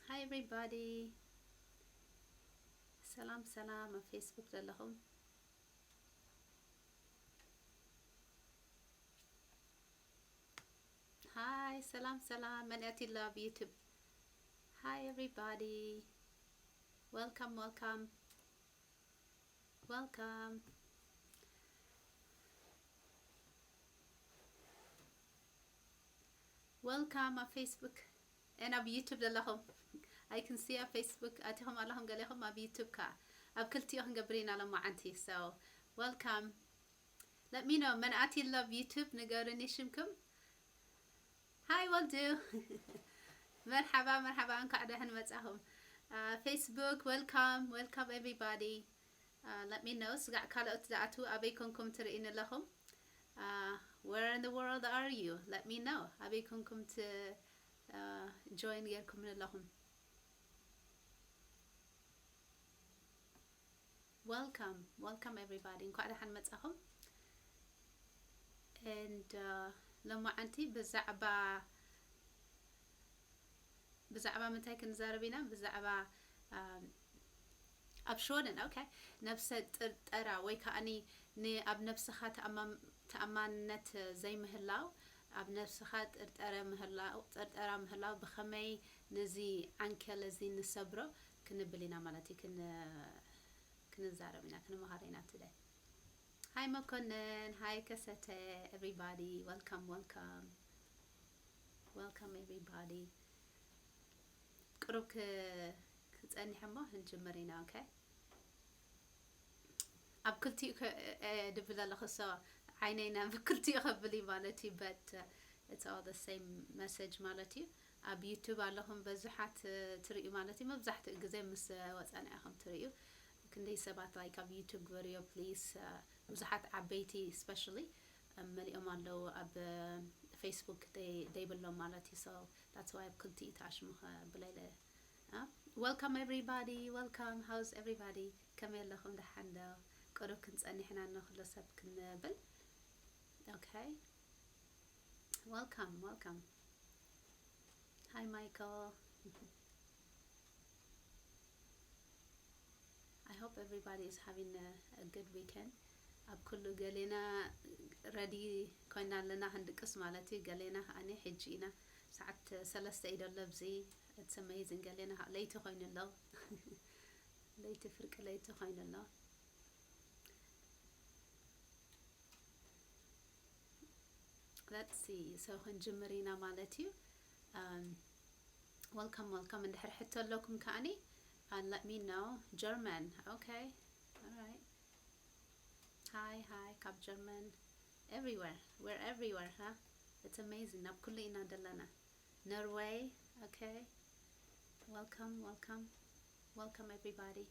Hi everybody. ሰላም ሰላም ኣብ ፌስቡክ ዘለኹም። Hi ሰላም ሰላም መን ኣቲላ ኣብ ዩቱብ። Hi everybody. Welcome, welcome. Welcome. Welcome ኣብ ፌስቡክ and ኣብ ዩቱብ ዘለኹም። I can see ኣብ ፌስቡክ ኣቲኹም ኣለኹም ገሌኹም ኣብ ዩቱብ ከኣ። ኣብ ክልቲኡ ክንገብር ኢና ሎማዓንቲ። So welcome. Let me know መን ኣትዩ ኣሎ ኣብ ዩቱብ ንገሩኒ ሽምኩም። Hi ወልዱ። መርሓባ መርሓባ እንኳዕ ደህን መጻኹም። Uh, Facebook welcome, welcome everybody. Uh, let me know ስጋዕ ካልኦት ዝኣትዉ ኣበይ ኮንኩም ትርእዩኒ ኣለኹም? Uh, where in the world are you? Let me know ኣበይ ኮንኩም ት uh, join ጌርኩምኒ ኣለኹም? Welcome, welcome everybody. እንኳዕ ደሓን መጻኹም። And uh, ሎማዓንቲ ብዛዕባ ብዛዕባ ምንታይ ክንዛረብ ኢና? ብዛዕባ um, ኣብ ሽወደን okay ነብሰ ጥርጠራ ወይ ከኣኒ ንኣብ ነብስኻ ተኣማም- ተኣማንነት ዘይምህላው ኣብ ነብስኻ ጥርጠረ ምህላው ጥርጠራ ምህላው ብኸመይ ነዚ ዓንኬል እዚ ንሰብሮ ክንብል ኢና ማለት እዩ። ክን ክንዛረብ ኢና ክንመሃር ኢና ትደ Hi መኮንን፣ hi ከሰተ፣ everybody welcome welcome welcome everybody። ቅሩብ ክ- ክጸንሕ እሞ ክንጅምር ኢና okay። ኣብ ክልቲኡ ከ- እ- እ- ድብል ኣለኹ so ዓይነይና ብክልቲኡ ከብል እዩ ማለት እዩ but uh, it's all the same message ማለት እዩ። ኣብ ዩቱብ ኣለኹም ብዙሓት እ፣ ትርእዩ ማለት እዩ። መብዛሕትኡ ግዜ ምስ እ፣ ወጻና ኢኹም ትርእዩ። ክንደይ ሰባት like ኣብ ዩቱብ ግበርዮ please። እ፣ ብዙሓት ዓበይቲ especially እ፣ መሊኦም ኣለዉ ኣብ እ፣ ፌስቡክ ደይ- ደይብሎም ማለት እዩ። So that's why ኣብ ክልቲኡ ተኣሽሙ ከብለለ Welcome everybody, welcome. How's everybody? ከመይ ኣለኹም? ደሓን ዶ? ቅሩብ ክንጸኒሕና ን ኩሉ ሰብ ክንብል። Okay. Welcome, welcome. Hi Michael. I hope everybody is having a, a good weekend. ኣብ ኩሉ ገሌና ረዲ ኮይና ኣለና ክንድቅስ ማለት እዩ። ገሌና ከኣኒ ሕጂ ኢና ሰዓት ሰለስተ እዩ ደሎ ኣብዚ it's amazing። ገሌና ከዓ ለይቲ ኮይኑ ኣሎ ለይቲ ፍርቂ ለይቲ ኮይኑ ኣሎ። Let's see so ክንጅምር ኢና ማለት እዩ። Um, welcome welcome እንድሕር ሕቶ ኣለኩም ከኣኒ uh, let me know. German okay. All right. Hi hi ካብ ጀርመን። Everywhere, we're everywhere huh? It's amazing ናብ ኩሉ ኢና ደለና። Norway okay. Welcome welcome welcome everybody.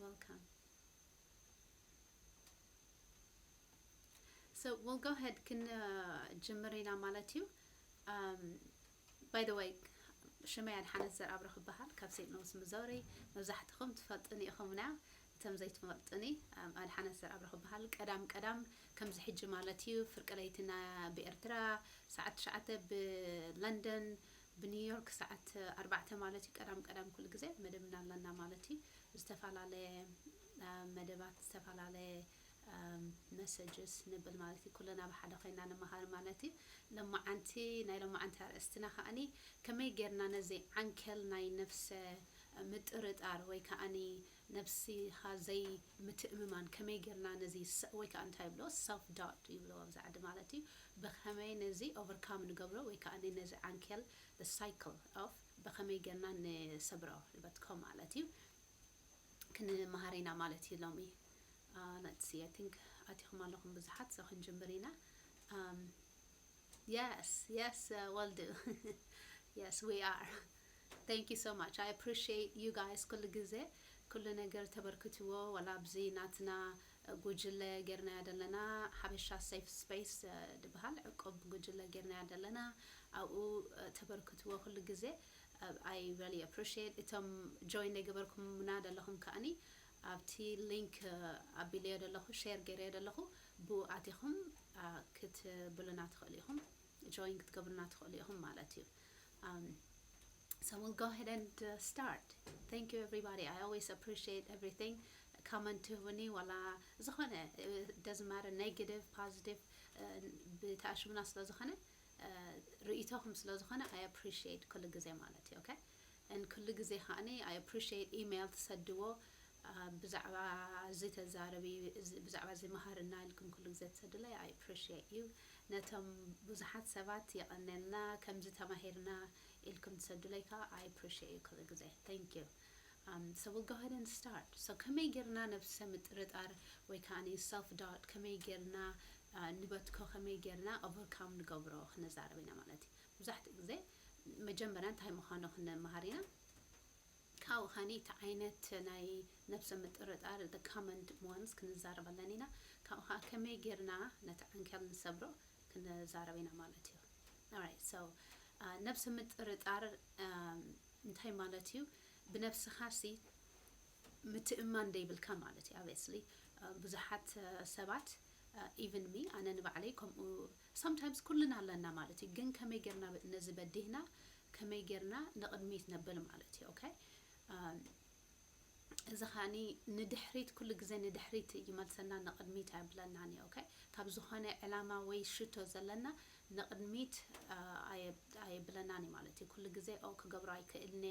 Welcome. So we'll go ahead ክንጅምር ኢና ማለት እዩ። Um, by the way ሽመይ ኣድሓነት ዘርኣብረ ክበሃል ካብ ሴንት ሎውስ ሚዞሪ። መብዛሕትኹም ትፈልጥኒ ኢኹምና። እቶም ዘይትፈልጥኒ um, ኣድሓነት ዘርኣብረ ክበሃል። ቀዳም ቀዳም ከምዚ ሕጂ ማለት እዩ ፍርቂ ለይትና ብኤርትራ ሰዓት ትሽዓተ ብለንደን ብኒውዮርክ ሰዓት ኣርባዕተ ማለት እዩ። ቀዳም ቀዳም ኩሉ ግዜ መደብና ኣለና ማለት እዩ። ዝተፈላለየ መደባት ዝተፈላለየ messages ንብል ማለት እዩ። ኩልና ብሓደ ኮይና ንመሃር ማለት እዩ። ሎማዓንቲ ናይ ሎማዓንቲ ኣርእስትና ከኣኒ ከመይ ጌርና ነዚ ዓንኬል ናይ ነፍሰ ምጥርጣር ወይ ከኣኒ ነብስኻ ዘይምትእምማን ከመይ ጌርና ነዚ ወይ ከዓ እንታይ ይብሎ self doubt ይብሎ ኣብዚ ዓዲ ማለት እዩ። ብኸመይ ነዚ overcome ንገብሮ ወይ ከዓ ነዚ ዓንኬል cycle of ብኸመይ ጌርና ንሰብሮ ንበትኮ ማለት እዩ። ክንመሃር ኢና ማለት እዩ ሎሚ። Let's see I think ኣቲኹም ኣለኹም ብዙሓት so ክንጅምር ኢና። Yes yes ወልዱ. Yes we are. Thank you so much. I appreciate you guys ኩሉ ግዜ ኩሉ ነገር ተበርክትዎ ዋላ ኣብዚ ናትና ጉጅለ ጌርናያ ዘለና ሓበሻ safe space ድበሃል ዕቁብ ጉጅለ ጌርናያ ዘለና ኣብኡ ተበርክትዎ ኩሉ ግዜ። I really appreciate እቶም join ዘይገበርኩምና ዘለኹም ከኣኒ ኣብቲ link ኣቢለዮ ዘለኹ share ገይረዮ ዘለኹ ብኡ ኣቲኹም ክትብሉና ትኽእሉ ኢኹም። join ክትገብሩና ትኽእሉ ኢኹም ማለት እዩ። Um, so we'll go ahead and uh, start. Thank you everybody. I always appreciate everything. Comment ትህቡኒ ዋላ ዝኾነ, it doesn't matter, negative, positive, ብተኣሽሙና ስለ ዝኾነ፣ ርእይቶኹም ስለ ዝኾነ I appreciate ኩሉ ግዜ ማለት እዩ። Okay? And ኩሉ ግዜ ከዓኒ I appreciate email ትሰድዎ፣ ብዛዕባ እዚ ተዛረቢ፣ ብዛዕባ እዚ መሃርና ኢልኩም ኩሉ ግዜ ትሰድለይ I appreciate you። ነቶም ብዙሓት ሰባት የቐነልና፣ ከምዚ ተማሂርና ኢልኩም ትሰድለይ ከዓ I appreciate you ኩሉ ግዜ። Thank you. Um, so we'll go ahead and start. So ከመይ ጌርና ነብሰ ምጥርጣር ወይ ከዓ self doubt ከመይ ጌርና ንበትኮ፣ ከመይ ጌርና overcome ንገብሮ ክነዛረብ ኢና ማለት እዩ። ብዙሕቲ ግዜ መጀመርያ እንታይ ምዃኑ ክንመሃር ኢና። ካብኡ ኸኒ እቲ ዓይነት ናይ ነብሰ ምጥርጣር the common ones ክንዛረብ ኣለና ኢና። ካብኡ ከዓ ከመይ ጌርና ነቲ ዓንኬል ንሰብሮ ክንዛረብ ኢና ማለት እዩ። Alright, so ነብሰ ምጥርጣር እንታይ ማለት እዩ? ብነብስኻ ሲ ምትእማን ደይብልካ ማለት እዩ። Obviously ብዙሓት ሰባት፣ even me፣ ኣነ ንባዕለይ ከምኡ sometimes ኩልና ኣለና ማለት እዩ። ግን ከመይ ጌርና ነዚ በዲህና ከመይ ጌርና ንቕድሚት ነብል ማለት እዩ። Okay? እዚ ኸዓኒ ንድሕሪት፣ ኩሉ ግዜ ንድሕሪት ይመልሰና፣ ንቕድሚት ኣየብለናን እዩ። Okay? ካብ ዝኾነ ዕላማ ወይ ሽቶ ዘለና ንቕድሚት ኣየብለናን እዩ ማለት እዩ። ኩሉ ግዜ ኦ ክገብሮ ኣይክእልነ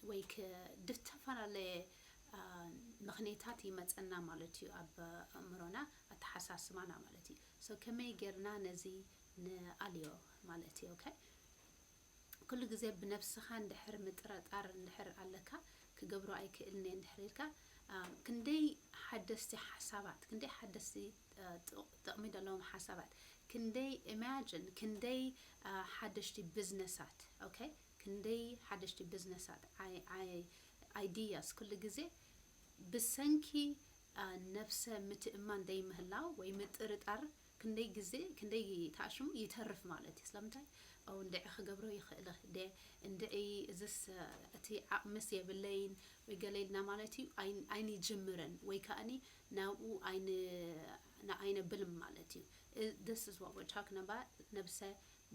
ወይ ዝተፈላለየ ምኽንያታት ይመፀና ማለት እዩ ኣብ ኣእምሮና፣ ኣተሓሳስባና ማለት እዩ። So ከመይ ጌርና ነዚ ንኣልዮ ማለት እዩ። Okay? ኩሉ ግዜ ብነብስኻ እንድሕር ምጥርጣር እንድሕር ኣለካ፣ ክገብሮ ኣይክእልን እየ እንድሕር ኢልካ፣ ክንደይ ሓደስቲ ሓሳባት፣ ክንደይ ሓደስቲ ጥቕሚ ዘለዎም ሓሳባት፣ ክንደይ imagine፣ ክንደይ ሓደሽቲ ቢዝነሳት፣ okay፣ ክንደይ ሓደሽቲ ቢዝነሳት፣ ideas ኩሉ ግዜ ብሰንኪ ነብሰ ምትእማን ደይምህላው ወይ ምጥርጣር ክንደይ ግዜ፣ ክንደይ ተኣሽሙ ይተርፍ ማለት እዩ። ስለምንታይ? ኦ እንድዒ ክገብሮ ይኽእል ደ፣ እንድዒ እዝስ እቲ ዓቕምስ የብለይን ወይ ገለ ኢልና ማለት እዩ ኣይንጅምርን ወይ ከኣኒ ናብኡ ኣይነብልን ማለት እዩ። This is what we're talking about፣ ነብሰ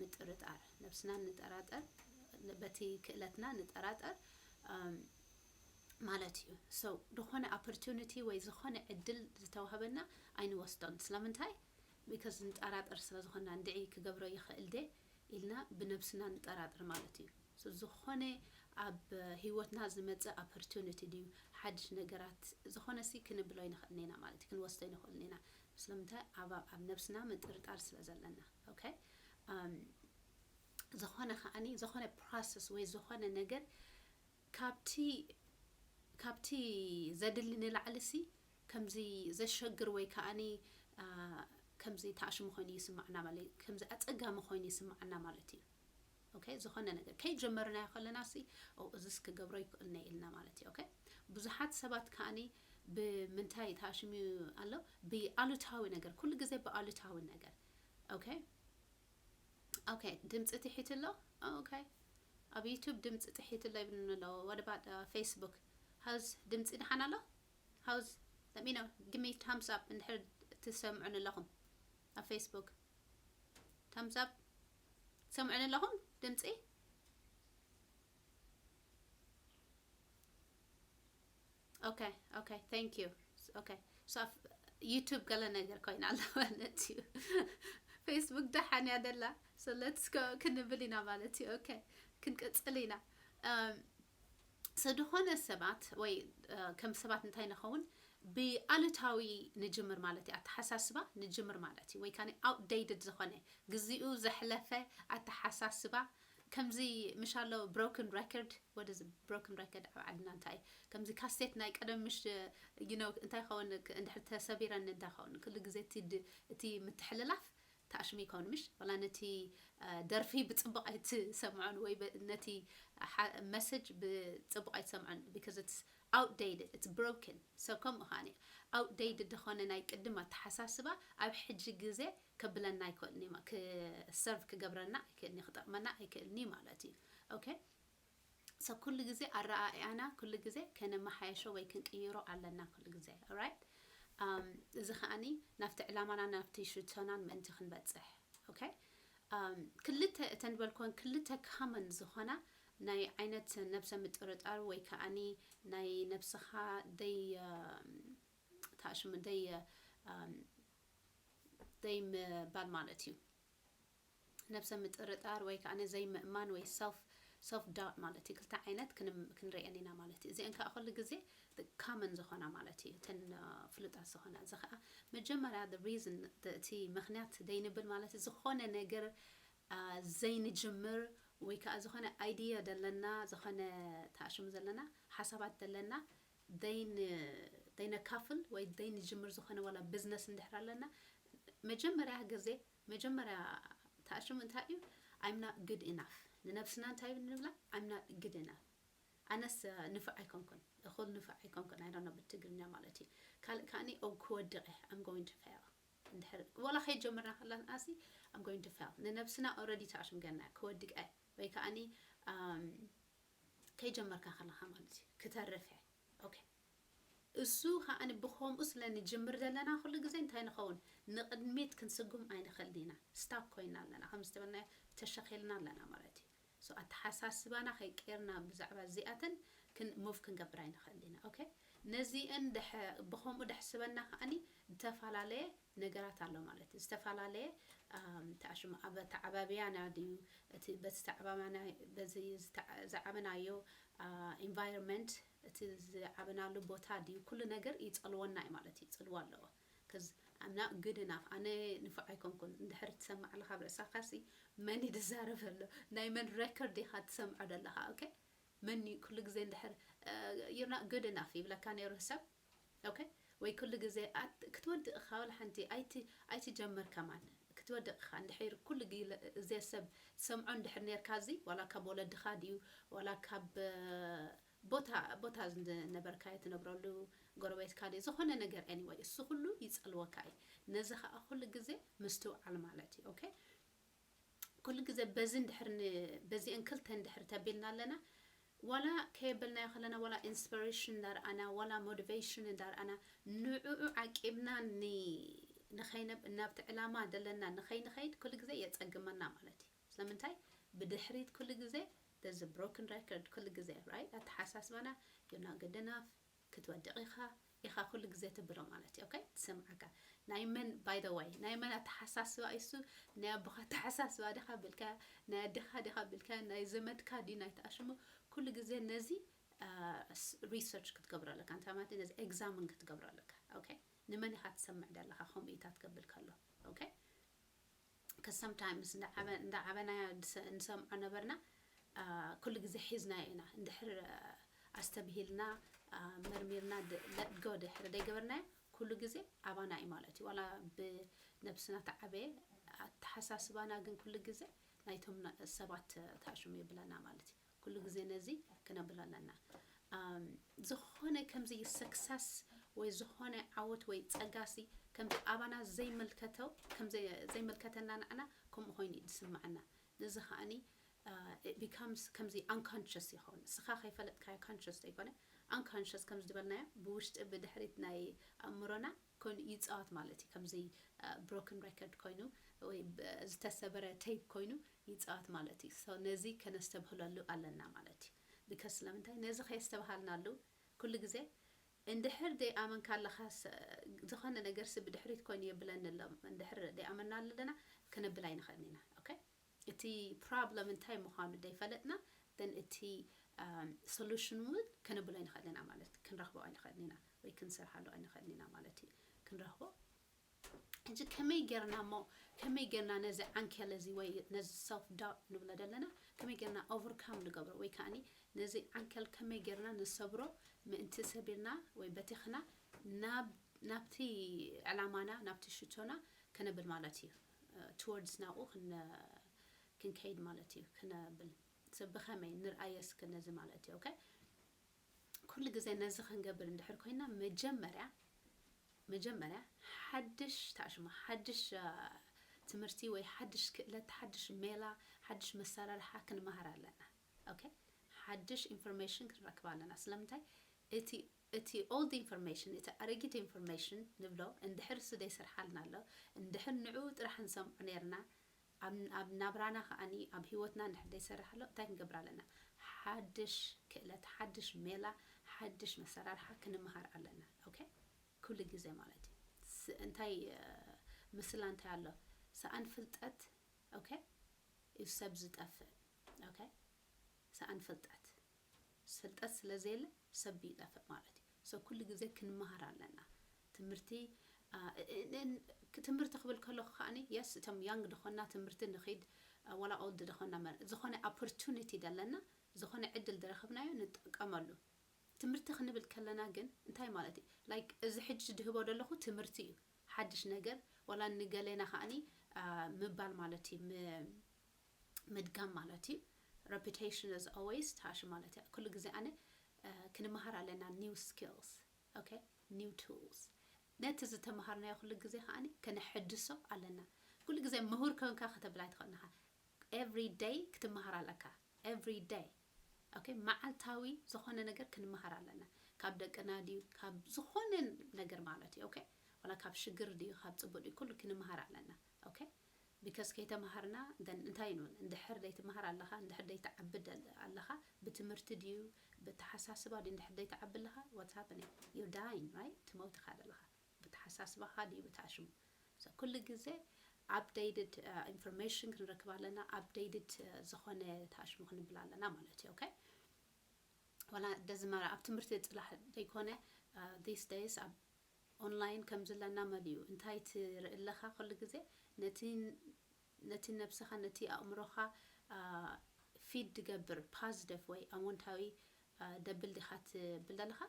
ምጥርጣር፣ ነብስና ንጠራጠር፣ በቲ ክእለትና ንጠራጠር ማለት እዩ። So ዝኾነ opportunity ወይ ዝኾነ ዕድል ዝተዋህበና ኣይንወስዶን። ስለምንታይ? Because ንጠራጠር ስለ ዝኾንና፣ እንድዒ ክገብሮ ይኽእል ደ ኢልና ብነብስና ንጠራጠር ማለት እዩ። So ዝኾነ ኣብ ህይወትና ዝመጽእ opportunity ድዩ፣ ሓድሽ ነገራት፣ ዝኾነ ሲ ክንብሎ ኣይንኽእልን ኢና ማለት እዩ፣ ክንወስዶ ኣይንኽእልን ኢና። ስለምንታይ? ኣብ ነብስና ምጥርጣር ስለ ዘለና። Okay? ዝኾነ ከዓኒ፣ ዝኾነ process ወይ ዝኾነ ነገር ካብቲ፣ ካብቲ ዘድሊ ንላዕሊ ሲ ከምዚ ዘሸግር ወይ ከዓኒ ከምዚ ተኣሽሙ ኮይኑ ይስማዕና ማለት እዩ። ከምዚ ኣጸጋሚ ኮይኑ ይስማዕና ማለት እዩ። Okay? ዝኾነ ነገር ከይጀመርናዮ ከለና ሲ እዝስ ክገብሮ ይክእልነ ኢልና ማለት እዩ። Okay? ብዙሓት ሰባት ከዓኒ ብምንታይ ተኣሽሙ ኣሎ? ብኣሉታዊ ነገር፣ ኩሉ ግዜ ብኣሉታዊ ነገር። Okay? Okay, ድምፂ ትሒት ኣሎ? Okay. ኣብ YouTube ድምፂ ትሒት ኣሎ ይብሉኒ ኣለዉ። What about Facebook? How's ድምፂ ደሓን ኣሎ? How's? Let me know. Give me thumbs up እንድሕር ትሰምዑኒ ኣለኹም ኣብ Facebook። Thumbs up። ትሰምዑኒ ኣለኹም ድምፂ? Okay, okay, thank you. Okay, so YouTube ገለ ነገር ኮይና ኣላ ማለት እዩ። Facebook ደሓን እያ ደላ። So let's go ክንብል ኢና ማለት እዩ። Okay, ክንቅፅል ኢና። So ዝኾነ ሰባት ወይ ከም ሰባት እንታይ ንኸውን፣ ብኣሉታዊ ንጅምር ማለት እዩ። ኣተሓሳስባ ንጅምር ማለት እዩ። ወይ ካኒ outdated ዝኾነ፣ ግዚኡ ዘሕለፈ ኣተሓሳስባ፣ ከምዚ ምሽ ኣሎ broken record። What is broken record ኣብ ዓድና እንታይ እዩ? ከምዚ ካሴት ናይ ቀደም ምሽ፣ you know፣ እንታይ ይኸውን፣ እንድሕር ተሰቢረኒ እንታይ ይኸውን? ኩሉ ግዜ እቲ ምትሕልላፍ ተኣሽሙ ይኸውን ምሽ? ዋላ ነቲ ደርፊ ብፅቡቕ ኣይትሰምዖን ወይ ነቲ message ብፅቡቕ ኣይትሰምዖን፣ because it's outdated, it's broken። So ከምኡ ከዓኒ outdated ዝኾነ ናይ ቅድም ኣተሓሳስባ ኣብ ሕጂ ግዜ ከብለና ኣይክእልን እዩ፣ serve ክገብረና ኣይክእልን እዩ፣ ክጠቕመና ኣይክእልን እዩ ማለት እዩ። Okay? So ኩሉ ግዜ ኣረኣእያና ኩሉ ግዜ ከነመሓየሾ ወይ ክንቅይሮ ኣለና ኩሉ ግዜ። Alright? እዚ ከዓኒ ናብቲ ዕላማና ናብቲ ሽቶናን ምእንቲ ክንበፅሕ። Okay? ክልተ እተን በልኮን ክልተ common ዝኾና ናይ ዓይነት ነብሰ ምጥርጣር ወይ ከዓኒ ናይ ነብስኻ ደይ ታሽሙ ደይ ደይ ምባል ማለት እዩ። ነብሰ ምጥርጣር ወይ ከዓ ዘይምእማን ወይ self self doubt ማለት እዩ። ክልተ ዓይነት ክንሪአን ኢና ማለት እዩ። እዚአን ከዓ ኩሉ ግዜ common ዝኾና ማለት እዩ። እተን ፍሉጣት ዝኾና እዚ ከዓ መጀመርያ reason እቲ ምክንያት ደይንብል ማለት ዝኾነ ነገር ዘይንጅምር ወይ ከዓ ዝኾነ idea ደለና፣ ዝኾነ ተኣሽሙ ዘለና ሓሳባት ደለና ደይነካፍል ወይ ደይንጅምር ዝኾነ ዋላ business እንድሕር ኣለና መጀመርያ ግዜ መጀመርያ ተኣሽሙ እንታይ እዩ? I'm not good enough። ንነብስና እንታይ ንብላ? I'm not good enough። ኣነስ ንፉዕ ኣይኮንኩን፣ እኹል ንፉዕ ኣይኮንኩን። I don't know ብትግርኛ ማለት እዩ። ካልእ ከዓኒ ክወድቕ እየ፣ I'm going to fail። እንድሕር ዋላ ከይጀመርና ከለና ኣሲ I'm going to fail። ንነብስና already ተኣሽሙ ገና ክወድቅ እየ ወይ ከዓኒ ከይጀመርካ ከለኻ ማለት እዩ ክተርፍ እየ። Okay እሱ ከዓኒ ብኸምኡ ስለ ንጅምር ዘለና ኩሉ ግዜ እንታይ ንኸውን ንቕድሚት ክንስጉም ኣይንኽእልን ኢና። Stuck ኮይና ኣለና ከም ዝተበልና ተሸኺልና ኣለና ማለት እዩ። So ኣተሓሳስባና ከይቀየርና ብዛዕባ እዚኣተን ን move ክንገብር ኣይንኽእልን ኢና። Okay ነዚአን ብኸምኡ ደሕስበና ከዓኒ ዝተፈላለየ ነገራት ኣሎ ማለት እዩ። ዝተፈላለየ ተኣሽሙ ኣብ ኣተዓባብያና ድዩ እቲ በቲ ተዓባባና በዚ ዝዓበናዮ environment እቲ ዝዓበናሉ ቦታ ድዩ ኩሉ ነገር ይፀልወና እዩ ማለት እዩ። ይፅልዎ ኣለዎ። I'm not good enough። ኣነ ንፉዕ ኣይኮንኩን። እንድሕር ትሰምዕ ኣለኻ ኣብ ርእሳኻ ሲ መን እዩ ዝዛረብ ኣሎ? ናይ መን record ኢኻ ትሰምዖ ዘለኻ? Okay መን እዩ ኩሉ ግዜ እንድሕር you're not good enough ይብለካ ነይሩ ሰብ? Okay ወይ ኩሉ ግዜ ክትወድቕ ኢኻ ዋላ ሓንቲ ኣይትጀምር ከማን ክትወድቕ ኢኻ እንድሕር ኩሉ ግዜ ሰብ ትሰምዖ እንድሕር ነርካ እዚ ዋላ ካብ ወለድኻ ድዩ ዋላ ካብ ቦታ ቦታ ዝነበርካዮ ትነብረሉ ጎረቤትካ ድዩ ዝኾነ ነገር anyway እሱ ኩሉ ይፀልወካ እዩ። ነዚ ከዓ ኩሉ ግዜ ምስትውዓል ማለት እዩ። Okay ኩሉ ግዜ በዚ እንድሕር በዚአን ክልተ እንድሕር ተቢልና ኣለና ዋላ ከየበልናዮ ከለና ዋላ inspiration እንዳርኣና ዋላ motivation እንዳርኣና ንዕኡ ዓቂብና ንኸይነብ እናብቲ ዕላማ ዘለና ንኸይንኸይድ ኩሉ ግዜ የፀግመና ማለት እዩ። ስለምንታይ ብድሕሪት ኩሉ ግዜ there's a broken record ኩሉ ግዜ right ኣተሓሳስባና you're not good enough ክትወድቕ ኢኻ ኢኻ ኩሉ ግዜ ትብሎ ማለት እዩ። Okay ትሰምዓካ ናይ መን by the way ናይ መን ኣተሓሳስባ እሱ ናይ ኣቦኻ ኣተሓሳስባ ዲኻ ብልካ ናይ ኣዴኻ ዲኻ ብልካ ናይ ዘመድካ ድዩ ናይ ተኣሽሙ ኩሉ ግዜ ነዚ research ክትገብሮ ኣለካ እንታይ ማለት ነዚ examine ክትገብሮ ኣለካ። Okay ንመን ኢኻ ትሰምዕ ደለኻ ከምኡ ኢታት ከብል ከሎ okay sometimes እንዳዓበናዮ ንሰምዖ ነበርና ኩሉ ግዜ ሒዝናዮ ኢና እንድሕር ኣስተብሂልና መርሚርና let go ድሕር ደይገበርናዮ ኩሉ ግዜ ኣባና እዩ ማለት እዩ ዋላ ብነብስና ተዓበየ ኣተሓሳስባና ግን ኩሉ ግዜ ናይቶም ሰባት ተኣሽሙ ይብለና ማለት እዩ። ኩሉ ግዜ ነዚ ክነብል ኣለና። ዝኾነ ከምዚ success ወይ ዝኾነ ዓወት ወይ ጸጋሲ ከምዚ ኣባና ዘይምልከተው ዘይምልከተና ንዓና ከምኡ ኮይኑ እዩ ዝስምዓና። ነዚ ከዓኒ becomes ከምዚ unconscious ይኸውን። እስኻ ከይፈለጥካዮ conscious ዘይኮነ unconscious ከም ዝበልናዮ ብውሽጢ ብድሕሪት ናይ ኣእምሮና ኮይኑ ይጻወት ማለት እዩ። ከምዚ broken record ኮይኑ ወይ ዝተሰበረ tape ኮይኑ ይጻወት ማለት እዩ። So ነዚ ከነስተብህለሉ ኣለና ማለት እዩ። Because ስለምንታይ ነዚ ከየስተብሃልናሉ ኩሉ ግዜ እንድሕር ደይኣመንካ ኣለኻ ዝኾነ ነገር ሲ ብድሕሪት ኮይኑ የብለኒ ኣሎ እንድሕር ደይኣመንናሉ ኣለና ክነብል ኣይንኽእልን ኢና። Okay እቲ problem እንታይ ምዃኑ ደይፈለጥና then እቲ solution እውን ከነብሎ ኣይንኽእልን ኢና ማለት ክንረኽቦ ኣይንኽእልን ኢና ወይ ክንሰርሓሉ ኣይንኽእልን ኢና ማለት እዩ። ክንረኽቦ ሕጂ ከመይ ጌርና እሞ ከመይ ጌርና ነዚ ዓንኬል እዚ ወይ ነዚ self doubt ንብሎ ዘለና ከመይ ጌርና overcome ንገብሮ ወይ ከዓኒ ነዚ ዓንኬል ከመይ ጌርና ንሰብሮ ምእንቲ ሰቢርና ወይ በቲኽና ናብ ናብቲ ዕላማና ናብቲ ሽቶና ከነብል ማለት እዩ። Towards ናብኡ ክንከይድ ማለት እዩ። ክነብል ብኸመይ ንርኣየ እስኪ ነዚ ማለት እዩ። Okay ኩሉ ግዜ ነዚ ክንገብር እንድሕር ኮይና መጀመርያ መጀመርያ ሓድሽ ታሽሙ ሓድሽ ትምህርቲ ወይ ሓድሽ ክእለት ሓድሽ ሜላ ሓድሽ መሰራርሓ ክንመሃር ኣለና። Okay ሓድሽ information ክንረክብ ኣለና። ስለምንታይ እቲ እቲ old information እቲ ኣረጊት information ንብሎ እንድሕር እሱ ደይሰርሓልና ኣሎ እንድሕር ንዕኡ ጥራሕ ንሰምዖ ነርና ኣብ ናብራና ከዓኒ ኣብ ህይወትና እንድሕር ዘይሰርሕ ኣሎ እንታይ ክንገብር ኣለና? ሓድሽ ክእለት፣ ሓድሽ ሜላ፣ ሓድሽ መሰራርሓ ክንመሃር ኣለና። ኦኬ፣ ኩሉ ግዜ ማለት እዩ። እንታይ ምስላ እንታይ ኣሎ? ሰኣን ፍልጠት፣ ኦኬ፣ እዩ ሰብ ዝጠፍእ። ኦኬ፣ ሰኣን ፍልጠት፣ ፍልጠት ስለ ዘየለ ሰብ ይጠፍእ ማለት እዩ። So ኩሉ ግዜ ክንመሃር ኣለና። ትምህርቲ ትምህርቲ ክብል ከለኹ ከዓኒ የስ እቶም ያንግ ደኾና ትምህርቲ ንኺድ፣ ዋላ ኦልድ ደኾና፣ ዝኾነ ኦፖርቹኒቲ ደለና፣ ዝኾነ ዕድል ዝረኸብናዮ ንጠቀመሉ። ትምህርቲ ክንብል ከለና ግን እንታይ ማለት እዩ? ላይክ እዚ ሕጂ ድህቦ ዘለኹ ትምህርቲ እዩ፣ ሓድሽ ነገር ዋላ ንገሌና ከዓኒ ምባል ማለት እዩ፣ ምድጋም ማለት እዩ። Repetition is always ታሽ ማለት እዩ። ኩሉ ግዜ ኣነ ክንመሃር ኣለና new skills, okay, new tools። ነቲ ዝተመሃርናዮ ኩሉ ግዜ ከዓኒ ከነሐድሶ ኣለና። ኩሉ ግዜ ምሁር ከንካ ከተብል ኣይትኽእልንኻ። Every day ክትመሃር ኣለካ። Every day, okay፣ መዓልታዊ ዝኾነ ነገር ክንመሃር ኣለና። ካብ ደቅና ድዩ ካብ ዝኾነ ነገር ማለት እዩ። Okay፣ ዋላ ካብ ሽግር ድዩ ካብ ጽቡቅ ድዩ ኩሉ ክንመሃር ኣለና። Okay፣ because ከይተመሃርና then እንታይ ንብል? እንድሕር ዘይትመሃር ኣለኻ፣ እንድሕር ዘይትዓቢ ኣለኻ፣ ብትምህርቲ ድዩ ብተሓሳስባ ድዩ እንድሕር ዘይትዓቢ ኣለኻ፣ what's happening? You're dying, right? ትመውት ኢኻ ዘለኻ። ብተሓሳስባኻ ድዩ ብታሽሙ? So ኩሉ ግዜ updated information ክንረክብ ኣለና፣ updated ዝኾነ ታሽሙ ክንብል ኣለና ማለት እዩ። Okay፣ ዋላ ደዝመራ ኣብ ትምህርቲ ጽላሕ ዘይኮነ these days ኣብ ኦንላይን ከም ዘለና መሊኡ እንታይ ትርኢ ኣለኻ? ኩሉ ግዜ ነቲ ነቲ ነብስኻ ነቲ ኣእምሮኻ ፊድ ድገብር ፓዚቲቭ ወይ ኣወንታዊ ደብል ዲኻ ትብል ዘለኻ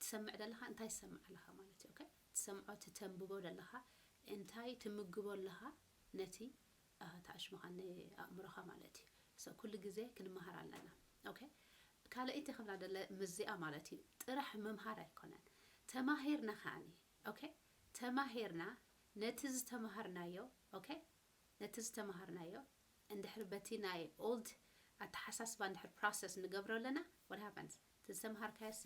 ትሰምዕ ዘለኻ እንታይ ትሰምዕ ኣለኻ ማለት እዩ። ትሰምዖ ትተንብቦ ዘለኻ እንታይ ትምግቦ ኣለኻ ነቲ ተኣሽሙኻ ንኣእምሮኻ ማለት እዩ። So ኩሉ ግዜ ክንመሃር ኣለና። ኦኬ፣ ካልኣይቲ ክብላ ደለ ምዚኣ ማለት እዩ፣ ጥራሕ ምምሃር ኣይኮነን። ተማሂርና ከዓኒ፣ ኦኬ፣ ተማሂርና ነቲ ዝተማሃርናዮ፣ ኦኬ፣ ነቲ ዝተማሃርናዮ እንድሕር በቲ ናይ ኦልድ ኣተሓሳስባ እንድሕር ፕሮሰስ ንገብሮ ኣለና፣ what happens? እቲ ዝተምሃርካዮ ሲ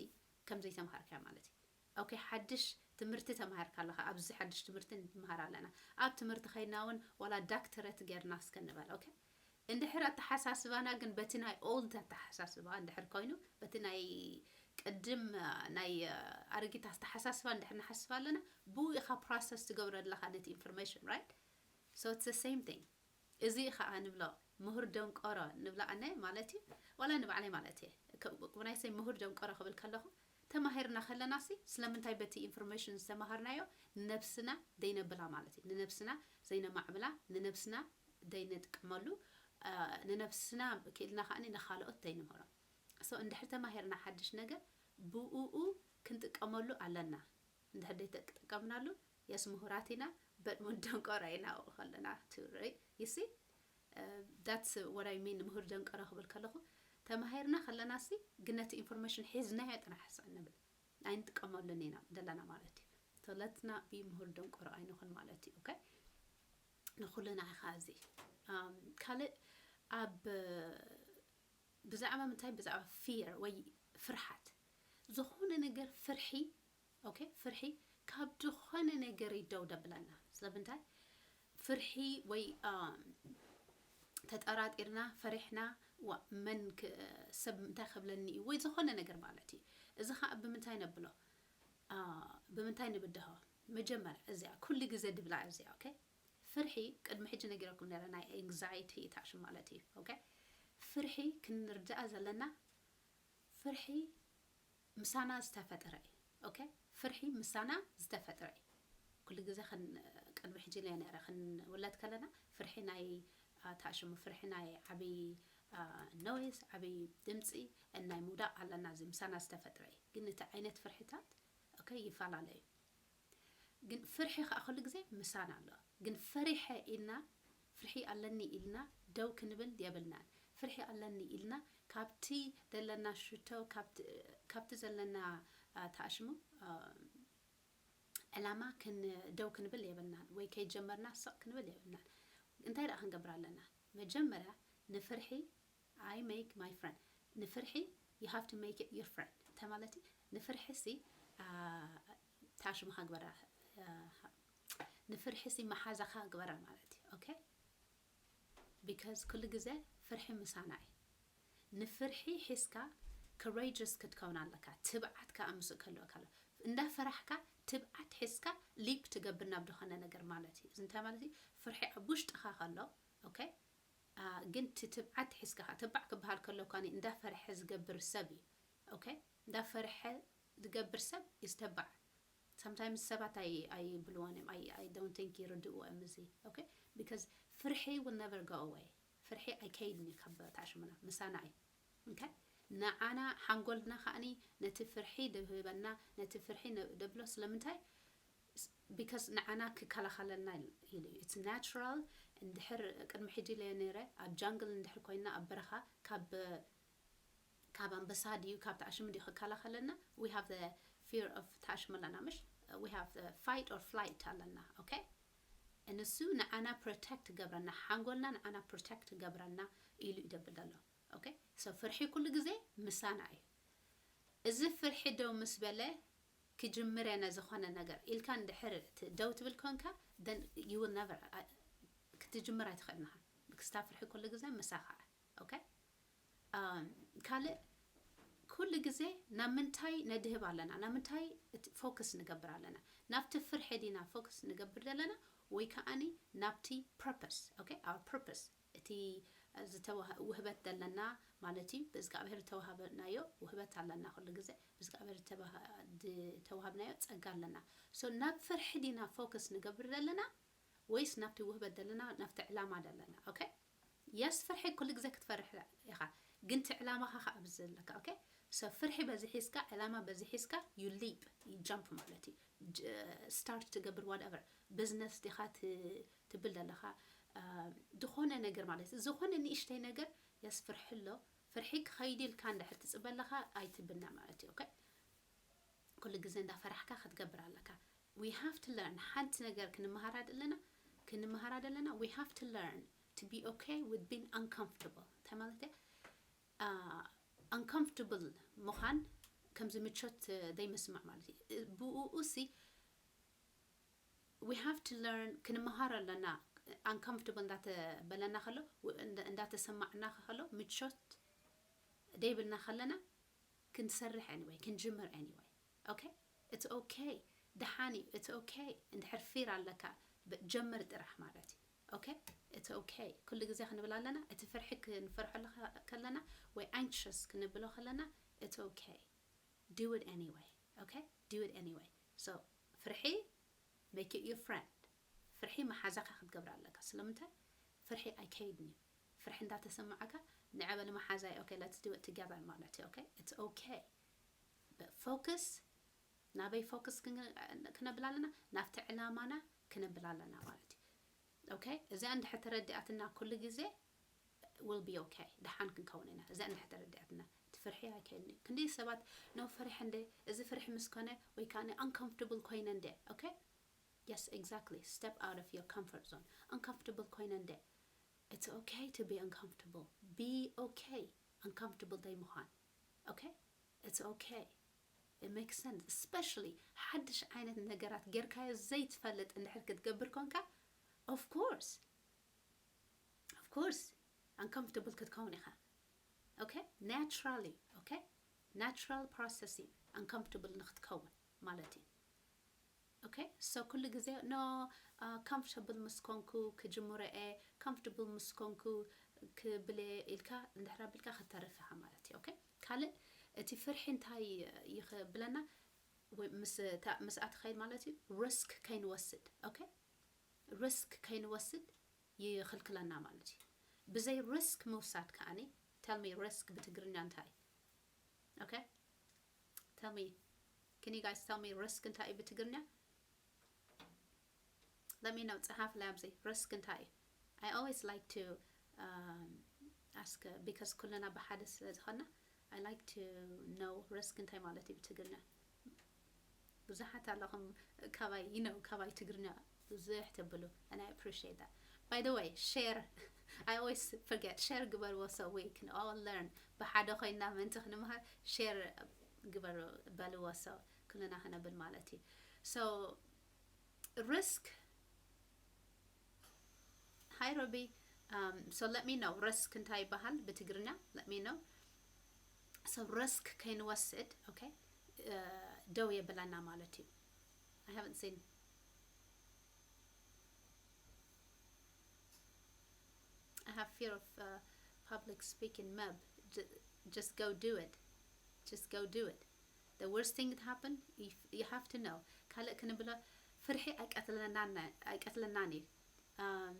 ከም ዘይተምሃርካዮ ማለት እዩ። ኦኬ፣ ሓድሽ ትምህርቲ ተማሂርካ ኣለኻ። ኣብዚ ሓድሽ ትምህርቲ ንመሃር ኣለና። ኣብ ትምህርቲ ከይድና እውን ዋላ ዳክተረት ጌርና እስከ ንበል። ኦኬ፣ እንድሕር ኣተሓሳስባና ግን በቲ ናይ ኦልድ ኣተሓሳስባ እንድሕር ኮይኑ፣ በቲ ናይ ቅድም ናይ ኣረጊት ኣተሓሳስባ እንድሕር ንሓስብ ኣለና፣ ብኡ ኢኻ ፕሮሰስ ትገብሮ ኣለኻ ነቲ ኢንፎርሜሽን፣ right? So it's the same thing። እዚ ኸዓ ንብሎ ምሁር ደንቆሮ ንብላ ኣነ ማለት እዩ። ዋላ ንባዕለይ ማለት እየ። When I say ምሁር ደንቆሮ ክብል ከለኹ፣ ተማሂርና ከለና ሲ ስለምንታይ በቲ ኢንፎርሜሽን ዝተማሃርናዮ ንነብስና ዘይነብላ ማለት እዩ። ንነብስና ዘይነማዕብላ፣ ንነብስና ዘይንጥቀመሉ፣ ንነብስና ክኢልና ከዓኒ ንኻልኦት ዘይንምህሮ። So እንድሕር ተማሂርና ሓድሽ ነገር ብኡኡ ክንጥቀመሉ ኣለና። እንድሕር ዘይተጠቀምናሉ የስ ምሁራት ኢና፣ but ምሁር ደንቆሮ ኢና ኣብኡ ከለና ትርኢ። You see? That's what I mean ምሁር ደንቆሮ ክብል ከለኹ፣ ተማሂርና ከለና ሲ ግን ነቲ ኢንፎርሜሽን ሒዝናዮ ጥራሕ ስቕ ንብል ኣይንጥቀመሉን ኢና ዘለና ማለት እዩ። So let's not be ምሁር ደንቆሮ ኣይንኹን ማለት እዩ። ኦኬ፣ ንኹልና ኢኻ እዚ ካልእ ኣብ ብዛዕባ ምንታይ? ብዛዕባ ፊር ወይ ፍርሓት። ዝኾነ ነገር ፍርሒ፣ ኦኬ፣ ፍርሒ ካብ ዝኾነ ነገር ይደው ደብለና። ስለምንታይ? ፍርሒ ወይ ተጠራጢርና፣ ፈሪሕና፣ ዋ መን ሰብ እንታይ ከብለኒ እዩ ወይ ዝኾነ ነገር ማለት እዩ። እዚ ከዓ ብምንታይ ነብሎ? ብምንታይ ንብድሆ? መጀመርያ እዚኣ ኩሉ ግዜ ድብላ እዚኣ፣ ኦኬ፣ ፍርሒ ቅድሚ ሕጂ ነጊረኩም ነረ ናይ ኤንግዛይቲ ታሽም ማለት እዩ። ኦኬ፣ ፍርሒ ክንርዳኣ ዘለና ፍርሒ ምሳና ዝተፈጥረ እዩ። ኦኬ፣ ፍርሒ ምሳና ዝተፈጥረ እዩ። ኩሉ ግዜ ቅድሚ ሕጂ ኢለ ነረ ክንውለድ ከለና ፍርሒ ናይ ታሽሙ ፍርሒ ናይ ዓብይ ኖይስ ዓብይ ድምፂ ናይ ምውዳቅ ኣለና። እዚ ምሳና ዝተፈጥረ እዩ። ግን እቲ ዓይነት ፍርሕታት ኦኬ ይፈላለዩ። ግን ፍርሒ ከዓ ኩሉ ግዜ ምሳና ኣሎ። ግን ፈሪሐ ኢልና ፍርሒ ኣለኒ ኢልና ደው ክንብል የብልናን። ፍርሒ ኣለኒ ኢልና ካብቲ ዘለና ሽቶ ካብቲ ዘለና ታሽሙ ዕላማ ደው ክንብል የብልናን ወይ ከይጀመርና ስቕ ክንብል የብልናን። እንታይ ደኣ ክንገብር ኣለና? መጀመርያ ንፍርሒ I make my friend። ንፍርሒ you have to make it your friend። እንታይ ማለት እዩ? ንፍርሒ ሲ ታሽሙኻ ግበራ፣ ንፍርሒ ሲ መሓዛኻ ግበራ ማለት እዩ። okay? Because ኩሉ ግዜ ፍርሒ ምሳና እዩ። ንፍርሒ ሒዝካ courageous ክትከውን ኣለካ። ትብዓት ከዓ ምስኡ ክህልወካ ኣሎ። እንዳፈራሕካ ትብዓት ሒዝካ leap ትገብር ናብ ዝኾነ ነገር ማለት እዩ። እዚ እንታይ ማለት እዩ? ፍርሒ ኣብ ውሽጥኻ ከሎ፣ okay? ግን እቲ ትብዓት ሒዝካ ከዓ፣ ትባዕ ክበሃል ከሎ እኳ እንዳፈርሐ ዝገብር ሰብ እዩ። Okay? እንዳፈርሐ ዝገብር ሰብ ይስተባዕ። Sometimes ሰባት ኣይ ኣይብልዎን እዮም። I I don't think ይርድእዎ እዮም እዚ። Okay? Because ፍርሒ will never go away። ፍርሒ ኣይከይድን እዩ ካብ ታሽሙና፣ ምሳና እዩ። Okay? ንዓና ሓንጎልና ከዓኒ ነቲ ፍርሒ ድህበና፣ ነቲ ፍርሒ ነ- ደብሎ። ስለምንታይ? Because ንዓና ክከላኸለልና ኢሉ እዩ። It's natural። እንድሕር ቅድሚ ሕጂ ኢለዮ ነይረ፣ ኣብ jungle እንድሕር ኮይና፣ ኣብ በረኻ፣ ካብ ካብ ኣንበሳ ድዩ ካብ ታሽሙ ድዩ ክከላኸለና? We have the fear of ታሽሙ ኣለና፣ ምሽ? We have the fight or flight ኣለና። Okay? ንሱ ንዓና protect ገብረና፣ ሓንጎልና ንዓና protect ገብረና ኢሉ ይደብል ዘሎ። Okay? So ፍርሒ ኩሉ ግዜ ምሳና እዩ። እዚ ፍርሒ ደው ምስ በለ፣ ክጅምር እየ ነዝኾነ ነገር ኢልካ እንድሕር ት- ደው ትብል ኮንካ፣ then you will never ክትጅምር ኣይትኽእልን ኢኻ። Because እታ ፍርሒ ኩሉ ግዜ ምሳኻ። Okay? ካልእ፣ ኩሉ ግዜ ናብ ምንታይ ነድህብ ኣለና? ናብ ምንታይ እቲ focus ንገብር ኣለና? ናብቲ ፍርሒ ዲና focus ንገብር ዘለና፣ ወይ ከዓኒ ናብቲ purpose? Okay? Our purpose፣ እቲ ዝተዋህ- ውህበት ዘለና ማለት እዩ። ብእግዚኣብሔር ዝተዋህበናዮ ውህበት ኣለና። ኩሉ ግዜ ብእግዚኣብሔር ዝተባህ- ዝተዋህብናዮ ጸጋ ኣለና። So ናብ ፍርሒ ዲና focus ንገብር ዘለና፣ ወይስ ናብቲ ውህበት ዘለና፣ ናብቲ ዕላማ ዘለና? Okay? Yes፣ ፍርሒ ኩሉ ግዜ ክትፈርሕ ኢኻ፣ ግን እቲ ዕላማኻ ከዓ ኣብዚ ኣለካ። Okay? So ፍርሒ በዚ ሒዝካ፣ ዕላማ በዚ ሒዝካ፣ you leap፣ you jump ማለት እዩ። ጅ- start ትገብር whatever፣ business ዲኻ ት- ትብል ዘለኻ፣ ዝኾነ ነገር ማለት እዩ። ዝኾነ ንእሽተይ ነገር የስፍርሕ ኣሎ። ፍርሒ ክኸይድ ኢልካ እንድሕር ትጽበ ኣለኻ፣ ኣይትብና ማለት እዩ። Okay? ኩሉ ግዜ እንዳፈራሕካ ክትገብር ኣለካ። We have to learn። ሓንቲ ነገር ክንመሃራ ደለና፣ ክንመሃራ ደለና፣ we have to learn to be okay with being uncomfortable። እንታይ ማለት እዩ? Uncomfortable ምዃን ከምዚ ምቾት ዘይምስማዕ ማለት እዩ። ብኡ ሲ we have to learn፣ ክንመሃር ኣለና። Uncomfortable እንዳተበለና ከሎ፣ እንዳተሰማዕና ከሎ፣ ምቾት ደይብልና ከለና፣ ክንሰርሕ anyway፣ ክንጅምር anyway። Okay? It's okay። ደሓን እዩ። It's okay። እንድሕር fear ኣለካ፣ ጀምር ጥራሕ ማለት እዩ። Okay? It's okay። ኩሉ ግዜ ክንብል ኣለና፣ እቲ ፍርሒ ክንፈርሐሉ ከለና ወይ anxious ክንብሎ ከለና፣ it's okay። Do it anyway። Okay? Do it anyway። So ፍርሒ make it your friend። ፍርሒ መሓዛኻ ክትገብር ኣለካ። ስለምንታይ? ፍርሒ ኣይከይድን እዩ። ፍርሒ እንዳተሰማዓካ፣ ንዐ በሊ መሓዛይ፣ okay, let's do it together ማለት እዩ። Okay? It's okay። But focus፣ ናበይ focus ክን- ክነብል ኣለና? ናብቲ ዕላማና ክነብል ኣለና ማለት እዩ። Okay? እዚኣ እንድሕር ተረዲኣትና ኩሉ ግዜ፣ will be okay። ደሓን ክንከውን ኢና። እዚኣ እንድሕር ተረዲኣትና፣ እቲ ፍርሒ ኣይከይድን እዩ። ክንደይ ሰባት፣ no፣ ፈሪሐ እንደ፣ እዚ ፍርሒ ምስ ኮነ፣ ወይ ከዓ uncomfortable ኮይነ እንደ። Okay? Yes, exactly። Step out of your comfort zone። Uncomfortable ኮይነ እንደ። It's okay to be uncomfortable። Be okay uncomfortable ደይ ምዃን። Okay? It's okay። It makes sense። Especially ሓድሽ ዓይነት ነገራት ጌርካዮ ዘይትፈልጥ እንድሕር ክትገብር ኮንካ፣ of course፣ of course፣ uncomfortable ክትከውን ኢኻ። Okay? Naturally። Okay? Natural process እዩ uncomfortable ንክትከውን ማለት እዩ። Okay? So ኩሉ ግዜ፣ no፣ comfortable ምስ ኮንኩ ክጅምሮ እየ፣ comfortable ምስ ኮንኩ ክብል እየ ኢልካ እንድሕር ኣቢልካ ክትተርፍ ኢኻ ማለት እዩ። Okay? ካልእ፣ እቲ ፍርሒ እንታይ ይኽብለና? ወይ ምስ እታ- ምስኣ ትኸይድ ማለት እዩ፣ risk ከይንወስድ። Okay? Risk ከይንወስድ ይኽልክለና ማለት እዩ። ብዘይ risk ምውሳድ ከዓኒ፣ tell me፣ risk ብትግርኛ እንታይ እዩ? Okay? Tell me። Can you guys tell me risk እንታይ እዩ ብትግርኛ? Let me know። ጸሓፉለይ ኣብዚ፣ risk እንታይ እዩ? I always like to, um, ask, uh, because ኩልና ብሓደ ስለ ዝኾንና፣ I like to know risk እንታይ ማለት እዩ ብትግርኛ። ብዙሓት ኣለኹም ካባይ፣ you know፣ ካባይ ትግርኛ ብዙሕ ትብሉ፣ and I appreciate that። By the way, share፣ I always forget፣ share ግበርዎ፣ so we can all learn። ብሓደ ኮይንና ምእንቲ ክንምሃር፣ share ግበሩ፣ በልዎ፣ so ኩልና ክነብል ማለት እዩ። So risk፣ Robi, um, so let me know, risk እንታይ ይበሃል ብትግርኛ? Let me know. So risk ከይንወስድ፣ okay? Uh, ደው የብለና ማለት እዩ። I haven't seen. I have fear of uh, public speaking, Meb. J- just go do it. Just go do it. The worst thing that happen, you, you have to know. ካልእ ክንብሎ፣ ፍርሒ ኣይቀትለናን፣ ኣይቀትለናን እዩ። Um,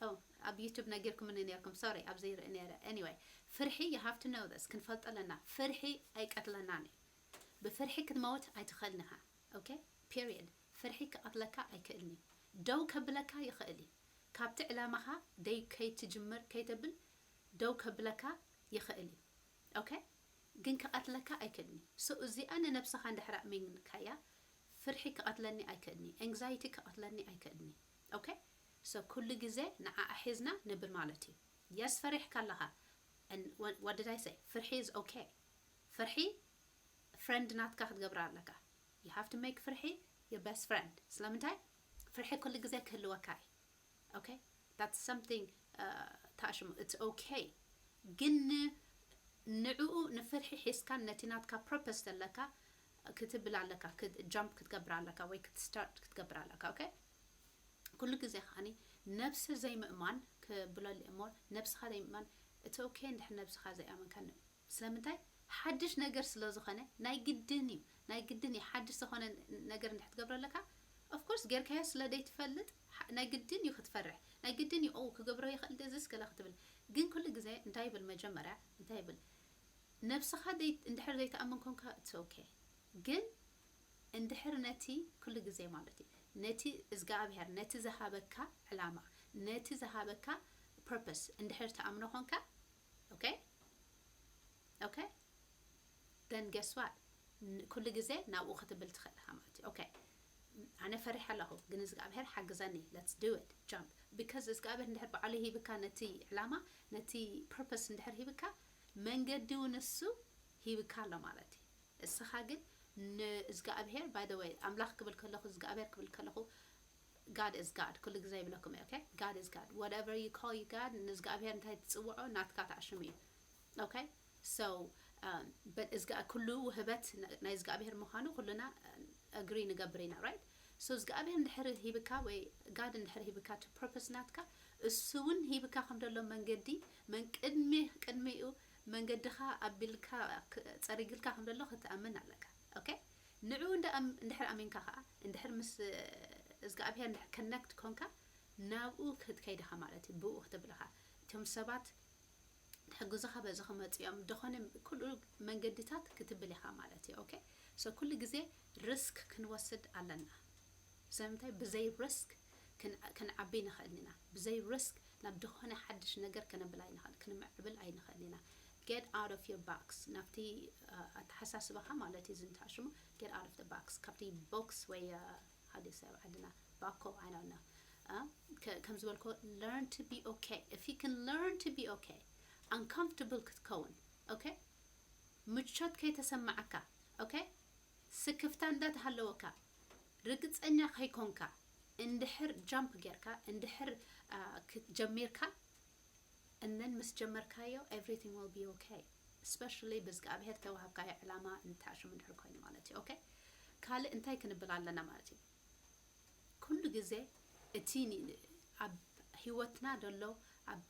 oh, ኣብ ዩቱብ ነጊርኩምኒ ነርኩም፣ ሶሪ፣ ኣብዚ ይርኢ ነረ። Anyway, ፍርሒ you have to know this፣ ክንፈልጦ ኣለና። ፍርሒ ኣይቀትለናን እዩ። ብፍርሒ ክትመውት ኣይትኽእልን ኢኻ። Okay? Period። ፍርሒ ክቐትለካ ኣይክእልን እዩ። ደው ከብለካ ይኽእል እዩ። ካብቲ ዕላማኻ ደይ ከይትጅምር ከይተብል ደው ከብለካ ይኽእል እዩ። Okay? ግን ክቐትለካ ኣይክእልን እዩ። So እዚኣ ንነብስኻ እንድሕር ኣእሚንካያ፣ ፍርሒ ክቐትለኒ ኣይክእልን እዩ፣ anxiety ክቐትለኒ ኣይክእልን እዩ። Okay? So ኩሉ ግዜ ንዓኣ ሒዝና ንብል ማለት እዩ። Yes፣ ፈሪሕካ ኣለኻ። And what, what did I say? ፍርሒ is okay። ፍርሒ friend ናትካ ክትገብራ ኣለካ። You have to make ፍርሒ your best friend። ስለምንታይ? ፍርሒ ኩሉ ግዜ ክህልወካ እዩ። Okay? That's something uh, ታሽሙ፣ it's okay። ግን ንዕኡ፣ ንፍርሒ ሒዝካን ነቲ ናትካ purpose ዘለካ ክትብል ኣለካ፣ ክ- jump ክትገብር ኣለካ ወይ ክት start ክትገብር ኣለካ። Okay? ኩሉ ግዜ ከዓኒ ነብሲ ዘይምእማን ክብለሉ እሞ፣ ነብስኻ ዘይምእማን፣ it's okay እንድሕር ነብስኻ ዘይኣመንካ። ን- ስለምንታይ? ሓድሽ ነገር ስለ ዝኾነ ናይ ግድን እዩ፣ ናይ ግድን እዩ። ሓድሽ ዝኾነ ነገር እንድሕር ትገብሮ ኣለካ፣ of course ጌርካዮ ስለ ዘይትፈልጥ፣ ሓ- ናይ ግድን እዩ ክትፈርሕ፣ ናይ ግድን እዩ። ኦ፣ ክገብሮ ይኽእል ድዝስ ገለ ክትብል። ግን ኩሉ ግዜ እንታይ ይብል መጀመርያ? እንታይ ይብል? ነብስኻ ደይ- እንድሕር ዘይትኣምን ኮንካ፣ it's okay። ግን እንድሕር ነቲ፣ ኩሉ ግዜ ማለት እዩ፣ ነቲ እዝጋኣብሔር ነቲ ዝሃበካ ዕላማ፣ ነቲ ዝሃበካ purpose እንድሕር ትኣምኖ ኮንካ፣ okay? Okay? Then guess what? ን- ኩሉ ግዜ ናብኡ ክትብል ትኽእል ኢኻ ማለት እዩ። Okay? ኣነ ፈሪሐ ኣለኹ፣ ግን እዝጋኣብሔር ሓግዘኒ። Let's do it። Jump። Because እዝጋኣብሔር እንድሕር ባዕሉ ሂብካ ነቲ ዕላማ፣ ነቲ purpose እንድሕር ሂብካ፣ መንገዲ እውን እሱ ሂብካ ኣሎ ማለት እዩ። እስኻ ግን ንእዝጋኣብሔር፣ by the way፣ ኣምላኽ ክብል ከለኹ፣ እዝጋኣብሔር ክብል ከለኹ፣ God is God። ኩሉ ግዜ ይብለኩም እየ፣ okay? God is God። Whatever you call you God፣ ንእዝጋኣብሔር እንታይ ትጽውዖ፣ ናትካ ተኣሽሙ እዩ። Okay? So, um, but እዝጋ-፣ ኩሉ ውህበት ን-፣ ናይ እዝጋኣብሔር ምዃኑ ኩሉና፣ uh, agree ንገብር ኢና፣ right? So እዝጋኣብሔር እንድሕር ሂብካ ወይ God እንድሕር ሂብካ to purpose ናትካ፣ እሱ እውን ሂብካ ከም ዘሎ መንገዲ፣ መን-፣ ቅድሚ-፣ ቅድሚኡ መንገድኻ ኣቢልካ ክ-፣ ጸሪግልካ ከም ዘሎ ክትኣምን ኣለካ። Okay? ንዕኡ እንዳ ኣም-፣ እንድሕር ኣሚንካ ከኣ፣ እንድሕር ምስ፣ uh፣ እዝጋኣብሔር እንድሕር connect ኮንካ፣ ናብኡ ክትከይድ ኢኻ ማለት እዩ። ብኡ ክትብል ኢኻ። እቶም ሰባት ክሕግዙኻ በዚ ክመጽኡ እዮም። ደኾነ ኩሉ መንገድታት ክትብል ኢኻ ማለት እዩ። Okay? So ኩሉ ግዜ risk ክንወስድ ኣለና። ስለምንታይ? ብዘይ risk ክን-፣ ክንዓቢ ንኽእልን ኢና። ብዘይ risk ናብ ደኾነ ሓድሽ ነገር ከነብል ኣይንኽእል፣ ክንምዕብል ኣይንኽእልን ኢና። Get out of your box። ናብቲ፣ uh፣ ኣተሓሳስባኻ ማለት እዩ፣ ዝንታሽሙ፣ get out of the box። ካብቲ box ወይ፣ uh፣ how do you say ኣብ ዓድና? ባኮ፣ I don't know። Uh፣ ከ-፣ ከም ዝበልኮ፣ learn to be okay። If you can learn to be okay፣ uncomfortable ክትከውን፣ okay? ምቾት ከይተሰማዓካ፣ okay? ስክፍታ እንዳተሃለወካ፣ ርግጸኛ ከይኮንካ፣ እንድሕር jump ጌርካ፣ እንድሕር፣ uh፣ ክትጀሚርካ፣ and then ምስ ጀመርካዮ፣ everything will be okay። Especially ብእዝጋኣብሔር ተዋሃብካዮ ዕላማ እንተኣሽሙ እንድሕር ኮይኑ ማለት እዩ። Okay? ካልእ እንታይ ክንብል ኣለና ማለት እዩ? ኩሉ ግዜ እቲ ኒ-፣ ኣብ ህይወትና ደሎ፣ ኣብ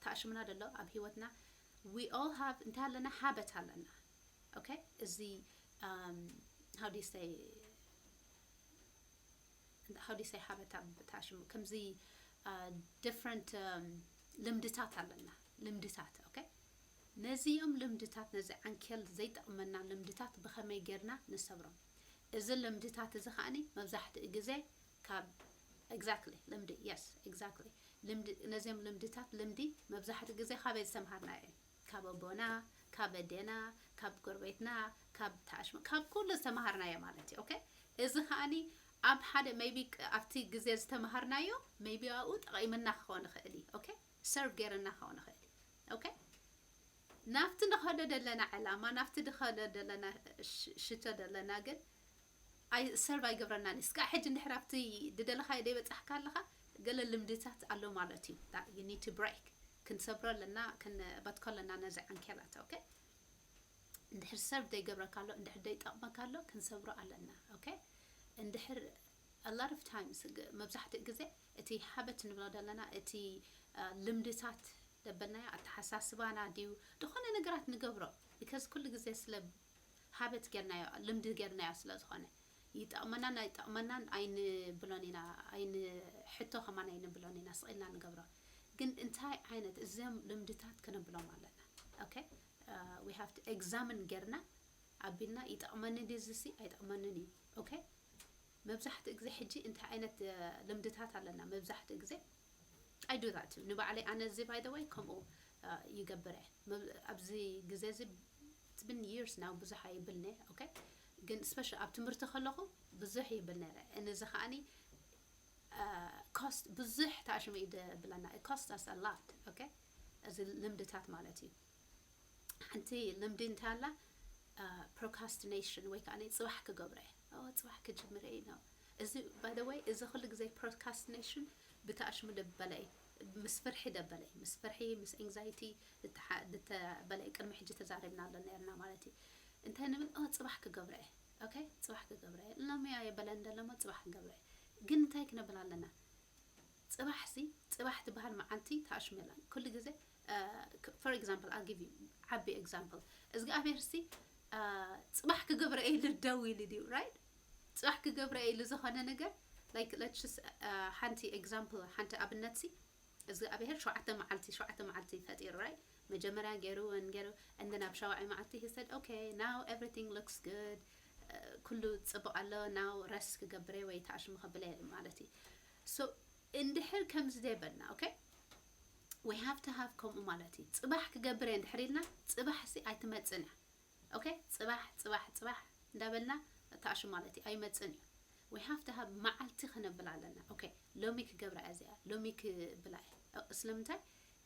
ተኣሽሙና ደሎ፣ ኣብ ህይወትና፣ we all have፣ እንታይ ኣለና? Habit ኣለና። Okay? እዚ፣ um፣ how do you say፣ how do you say፣ habit ኣብ ተኣሽሙ፣ ከምዚ፣ uh፣ different፣ um፣ ልምድታት ኣለና። ልምድታት፣ okay? ነዚኦም ልምድታት፣ ነዚ ዓንኬል ዘይጠቕመና ልምድታት ብኸመይ ጌርና ንሰብሮም? እዚ ልምድታት እዚ ከኣኒ መብዛሕትኡ ግዜ ካብ፣ exactly፣ ልምዲ፣ yes፣ exactly። ልምዲ፣ ነዚኦም ልምድታት፣ ልምዲ መብዛሕትኡ ግዜ ካበይ ዝተምሃርናዮ እዩ? ካብ ኣቦና፣ ካብ ኣዴና፣ ካብ ጎረቤትና፣ ካብ ተኣሽሙ፣ ካብ ኩሉ ዝተምሃርናዮ ማለት እዩ። Okay? እዚ ከኣኒ ኣብ ሓደ፣ maybe፣ ኣብቲ ግዜ ዝተምሃርናዮ፣ maybe ኣብኡ ጠቒምና ክኸውን ይኽእል እዩ። Okay? Serve ጌርና ክኸውን ይኽእል እዩ። Okay? ናብቲ ንኸዶ ደለና ዕላማ፣ ናብቲ ንኸዶ ደለና ሽ-፣ ሽቶ ደለና ግን ኣይ-፣ serve ኣይገብረናን እዩ። እስካ ሕጂ እንድሕር ኣብቲ ዝደለኻዮ ዘይበጻሕካ ኣለኻ፣ ገለ ልምድታት ኣሎ ማለት እዩ። You need to break። ክንሰብሮ ኣለና፣ ክንበትኮ ኣለና ነዚ ዓንኬላት። Okay? እንድሕር serve ዘይገብረካ ኣሎ፣ እንድሕር ዘይጠቕመካ ኣሎ፣ ክንሰብሮ ኣለና። Okay? እንድሕር a lot of times፣ መብዛሕትኡ ግዜ እቲ habit ንብሎ ዘለና፣ እቲ ልምድታት ደበልናዮ ኣተሓሳስባና ድዩ ዝኾነ ነገራት ንገብሮ፣ because ኩሉ ግዜ ስለ habit ጌርናዮ፣ ልምዲ ጌርናዮ ስለ ዝኾነ፣ ይጠቕመናን ኣይጠቕመናን ኣይንብሎን ኢና፣ ኣይንሕቶ ከማን ኣይንብሎን ኢና፣ ስቕ ኢልና ንገብሮ። ግን እንታይ ዓይነት እዞም ልምድታት ከነብሎም ኣለና። Okay? We have to examine ጌርና ኣቢልና፣ ይጠቕመኒ ድዩ እዚሲ ኣይጠቕመንን እዩ። Okay? መብዛሕትኡ ግዜ ሕጂ እንታይ ዓይነት ልምድታት ኣለና? መብዛሕትኡ ግዜ I do that too። ንባዕለይ ኣነ እዚ by the way ከምኡ ይገብር እየ። ኣብዚ ግዜ እዚ it's been years now ብዙሕ ኣይብልነ። Okay? ግን especially ኣብ ትምህርቲ ከለኹ ብዙሕ ይብል ነረ። ነዚ ከዓኒ cost ብዙሕ ተኣሽሙ እዩ ደብለና። It cost us a lot። Okay? እዚ ልምድታት ማለት እዩ። ሓንቲ ልምዲ እንታይ ኣላ? Procrastination ወይ ከዓ ጽባሕ ክገብረ፣ ጽባሕ ክጅምረ እዩ ነው። እዚ by the way፣ እዚ ኩሉ ግዜ procrastination ብተኣሽሙ ደበለ እዩ፣ ምስ ፍርሒ ደበለ እዩ፣ ምስ ፍርሒ፣ ምስ anxiety ደበለ እዩ። ቅድሚ ሕጂ ተዛሪብና ኣሎ ነርና ማለት እዩ። እንታይ ንብል? ጽባሕ ክገብረ እየ። Okay? ጽባሕ ክገብረ እየ። ሎሚ ኣየበለን ደለሞ ጽባሕ ክገብረ እየ። ግን እንታይ ክነብል ኣለና? ጽባሕሲ፣ ጽባሕ ትበሃል መዓልቲ ተኣሽሙ የላን። ኩሉ ግዜ for example I'll give you ዓቢ example። እግዚኣብሔር ሲ ጽባሕ ክገብረ ኢሉ ደው ኢሉ ድዩ? Right? ጽባሕ ክገብረ ኢሉ ዝኾነ ነገር፣ like let's just ሓንቲ example፣ ሓንቲ ኣብነት ሲ እግዚኣብሔር ሸውዓተ መዓልቲ፣ ሸውዓተ መዓልቲ ፈጢሩ፣ right? መጀመርያ ገይሩ and ገይሩ and then ኣብ ሻውዓይ መዓልቲ he said okay, now everything looks good፣ ኩሉ ጽቡቕ ኣሎ፣ now rest ክገብረ ወይ ተኣሽሙ ከብለ ማለት እዩ። So እንድሕር ከምዚ ዘይበልና፣ okay? We have to have ከምኡ ማለት እዩ። ጽባሕ ክገብር እየ እንድሕር ኢልና፣ ጽባሕ ሲ ኣይትመጽን እያ። Okay? ጽባሕ፣ ጽባሕ፣ ጽባሕ እንዳበልና ተኣሽሙ ማለት እዩ። ኣይመጽን እዩ። We have to have መዓልቲ ክነብል ኣለና። Okay? ሎሚ ክገብራ እያ እዚኣ፣ ሎሚ ክብላ እያ። ስለምንታይ?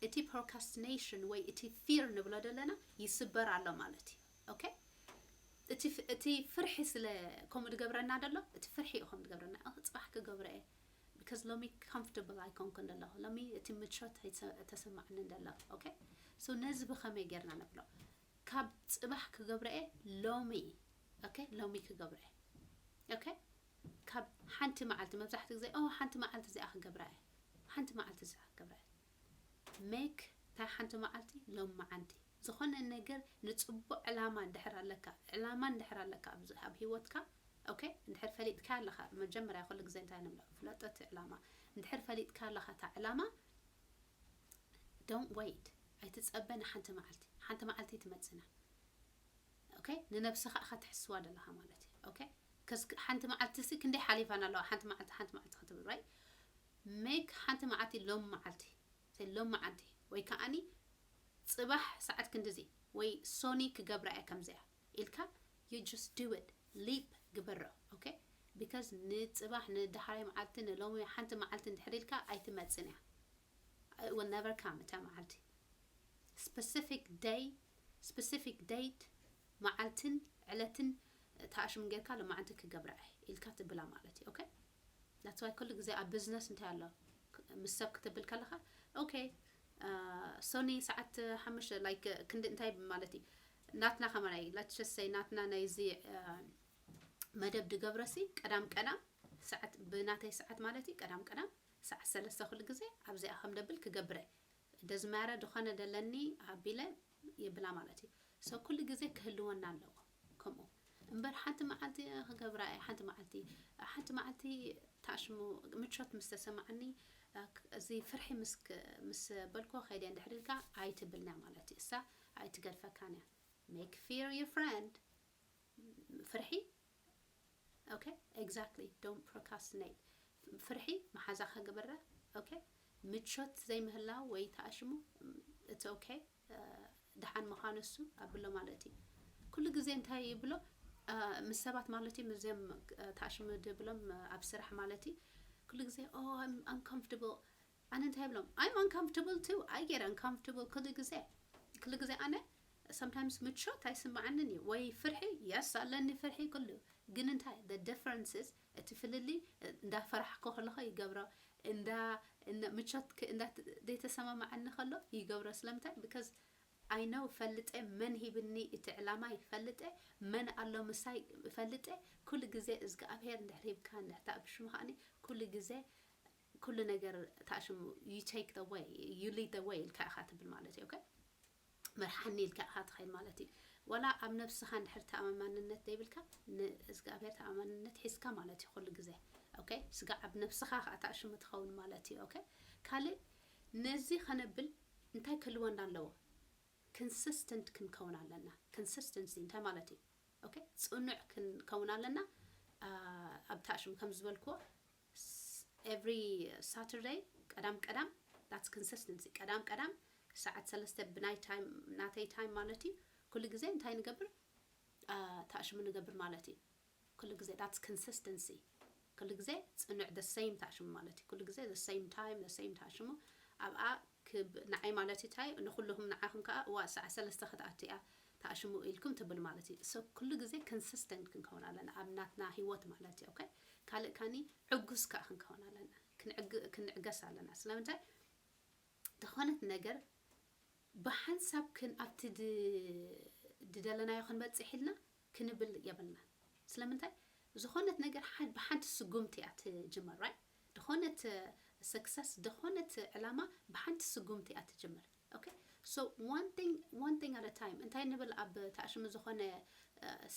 እቲ procrastination ወይ እቲ fear ንብሎ ዘለና ይስበር ኣሎ ማለት እዩ። Okay? እቲ ፍርሒ ስለ ከምኡ ዝገብረና ደሎ፣ እቲ ፍርሒ እዩ ከምኡ ዝገብረና። ጽባሕ ክገብረ እየ፣ because ሎሚ comfortable ኣይኮንኩን ዘለኹ፣ ሎሚ እቲ ምቾት ኣይተሰማዕንን ደሎ። Okay? So ነዚ ብኸመይ ጌርና ነብሎ? ካብ ጽባሕ ክገብረ እየ ሎሚ፣ okay? ሎሚ ክገብረ እየ። Okay? ካብ ሓንቲ መዓልቲ፣ መብዛሕትኡ ግዜ ሓንቲ መዓልቲ እዚኣ ክገብራ እየ፣ ሓንቲ መዓልቲ እዚኣ ክገብራ እየ። Make እታ ሓንቲ መዓልቲ ሎም መዓልቲ። ዝኾነ ነገር ንጽቡቕ ዕላማ እንድሕር ኣለካ፣ ዕላማ እንድሕር ኣለካ ኣብ ህይወትካ፣ okay? እንድሕር ፈሊጥካ ኣለኻ፣ መጀመርያ ኩሉ ግዜ እንታይ ንብሎ? ፍለጦ እቲ ዕላማ። እንድሕር ፈሊጥካ ኣለኻ እታ ዕላማ፣ don't wait። ኣይትጸበ ንሓንቲ መዓልቲ። ሓንቲ መዓልቲ ትመጽና። Okay? ንነብስኻ ኢኻ ትሕስዋ ዘለኻ ማለት እዩ። Okay? ሓንቲ መዓልቲ ሲ ክንደይ ሓሊፋና ኣለዋ? ሓንቲ መዓልቲ፣ ሓንቲ መዓልቲ ክትብል፣ right? Make ሓንቲ መዓልቲ ሎም መዓልቲ፣ ሎም መዓልቲ ወይ ከዓኒ ጽባሕ ሰዓት ክንድዚ ወይ ሶኒ ክገብራ እየ ከምዚኣ ኢልካ፣ you just do it። Leap ግበሮ። Okay? Because ንጽባሕ፣ ንዳሕራይ መዓልቲ፣ ንሎሚ ሓንቲ መዓልቲ እንድሕር ኢልካ ኣይትመጽን እያ። It will never come እታ መዓልቲ። Specific day፣ specific date፣ መዓልትን ዕለትን ተኣሽሙ ጌርካ ሎማዓንቲ ክገብራ እየ ኢልካ ትብላ ማለት እዩ። Okay? That's why ኩሉ ግዜ ኣብ ቢዝነስ እንታይ ኣሎ? ምስ ሰብ ክትብል ከለኻ፣ okay፣ ሶኒ ሰዓት ሓሙሽተ፣ like ክንዲ እንታይ ማለት እዩ? ናትና ከማናይ፣ let's just say ናትና ናይዚ መደብ ድገብረሲ ቀዳም ቀዳም ሰዓት፣ ብናተይ ሰዓት ማለት እዩ፣ ቀዳም ቀዳም ሰዓት ሰለስተ ኩሉ ግዜ ኣብዚኣ ከም ደብል ክገብረ፣ ደዝማረ ድኾነ ደለኒ ኣቢለ የብላ ማለት እዩ። So ኩሉ ግዜ ክህልወና ኣለዎ ከምኡ። እምበር ሓንቲ መዓልቲ ክገብራ እየ፣ ሓንቲ መዓልቲ፣ ሓንቲ መዓልቲ ታሽሙ ምቾት ምስ ተሰማዓኒ፣ እዚ ፍርሒ ምስ በልኮ ከይደ እንድሕር ኢልካ ኣይትብልና ማለት እዩ። እሳ ኣይትገድፈካን እያ። Make fear your friend። ፍርሒ፣ okay? Exactly። Don't procrastinate። ፍርሒ መሓዛኻ ግበራ። Okay? ምቾት ዘይምህላው ወይ ተኣሽሙ፣ it's okay። ደሓን ምዃኑ እሱ ኣብሎ ማለት እዩ። ኩሉ ግዜ እንታይ ይብሎ ምስ ሰባት ማለት እዩ፣ ምስዚኦም ተኣሽሙ ድብሎም ኣብ ስራሕ ማለት እዩ። ኩሉ ግዜ oh I'm uncomfortable። ኣነ እንታይ ብሎም? I'm uncomfortable too። I get uncomfortable ኩሉ ግዜ። ኩሉ ግዜ ኣነ sometimes ምቾት ኣይስምዓንን እዩ፣ ወይ ፍርሒ፣ yes ኣለኒ ፍርሒ ኩሉ። ግን እንታይ the difference is፣ እቲ ፍልልይ እንዳፈራሕኩ ከለኹ ይገብሮ፣ እንዳ ምቾት እንዳ ዘይተሰማማዓኒ ከሎ ይገብሮ። ስለምንታይ? Because I know፣ ፈልጠ መን ሂብኒ እቲ ዕላማ ይፈልጠ፣ መን ኣሎ ምሳይ ፈልጠ። ኩሉ ግዜ እዝግኣብሄር እንድሕር ሂብካ እንድሕር ብሽሙ ከዓኒ ኩሉ ግዜ ኩሉ ነገር ታሽሙ you take the way, you lead the way ኢልካ ኢኻ ትብል ማለት እዩ። Okay? መርሓኒ ኢልካ ኢኻ ትኸይድ ማለት እዩ። ዋላ ኣብ ነብስኻ እንድሕር ተኣማማንነት ዘይብልካ ንእዝግኣብሄር ተኣማማንነት ሒዝካ ማለት እዩ ኩሉ ግዜ። Okay? ስጋ ኣብ ነብስኻ ከዓ ታሽሙ ትኸውን ማለት እዩ። Okay? ካልእ ነዚ ከነብል እንታይ ክህልወና ኣለዎ? Consistent ክንከውን ኣለና። Consistency እንታይ ማለት እዩ? Okay? ጽኑዕ ክንከውን ኣለና። ኣብ ታሽሙ ከም ዝበልክዎ every Saturday ቀዳም ቀዳም፣ that's consistency። ቀዳም ቀዳም ሰዓት ሰለስተ ብናይ ታይም፣ ናተይ ታይም ማለት እዩ። ኩሉ ግዜ እንታይ ንገብር? ታሽሙ ንገብር ማለት እዩ። ኩሉ ግዜ that's consistency። ኩሉ ግዜ ጽኑዕ the same ታሽሙ ማለት እዩ። ኩሉ ግዜ the same time, the same ታሽሙ ኣብኣ ክብ ንዓይ ማለት እዩ። እንታይ ንኹልኹም ንዓኹም ከዓ እዋ ሰዓት ሰለስተ ክትኣቱ እያ ታሽሙ ኢልኩም ትብል ማለት እዩ። So ኩሉ ግዜ consistent ክንከውን ኣለና ኣብ ናትና ህይወት ማለት እዩ። Okay? ካልእ ካኒ ዕጉስ ከዓ ክንከውን ኣለና። ክንዕግ-፣ ክንዕገስ ኣለና። ስለምንታይ? ዝኾነት ነገር ብሓንሳብ ክን-፣ ኣብቲ ድ-፣ ድደለናዮ ክንበጽሕ ኢልና ክንብል የብልና። ስለምንታይ? ዝኾነት ነገር ሓድ-፣ ብሓንቲ ስጉምቲ እያ ትጅመር፣ right? ዝኾነት success፣ ዝኾነት ዕላማ ብሓንቲ ስጉምቲ እያ ትጅመር። Okay? So one thing, one thing at a time። እንታይ ንብል ኣብ ታሽሙ ዝኾነ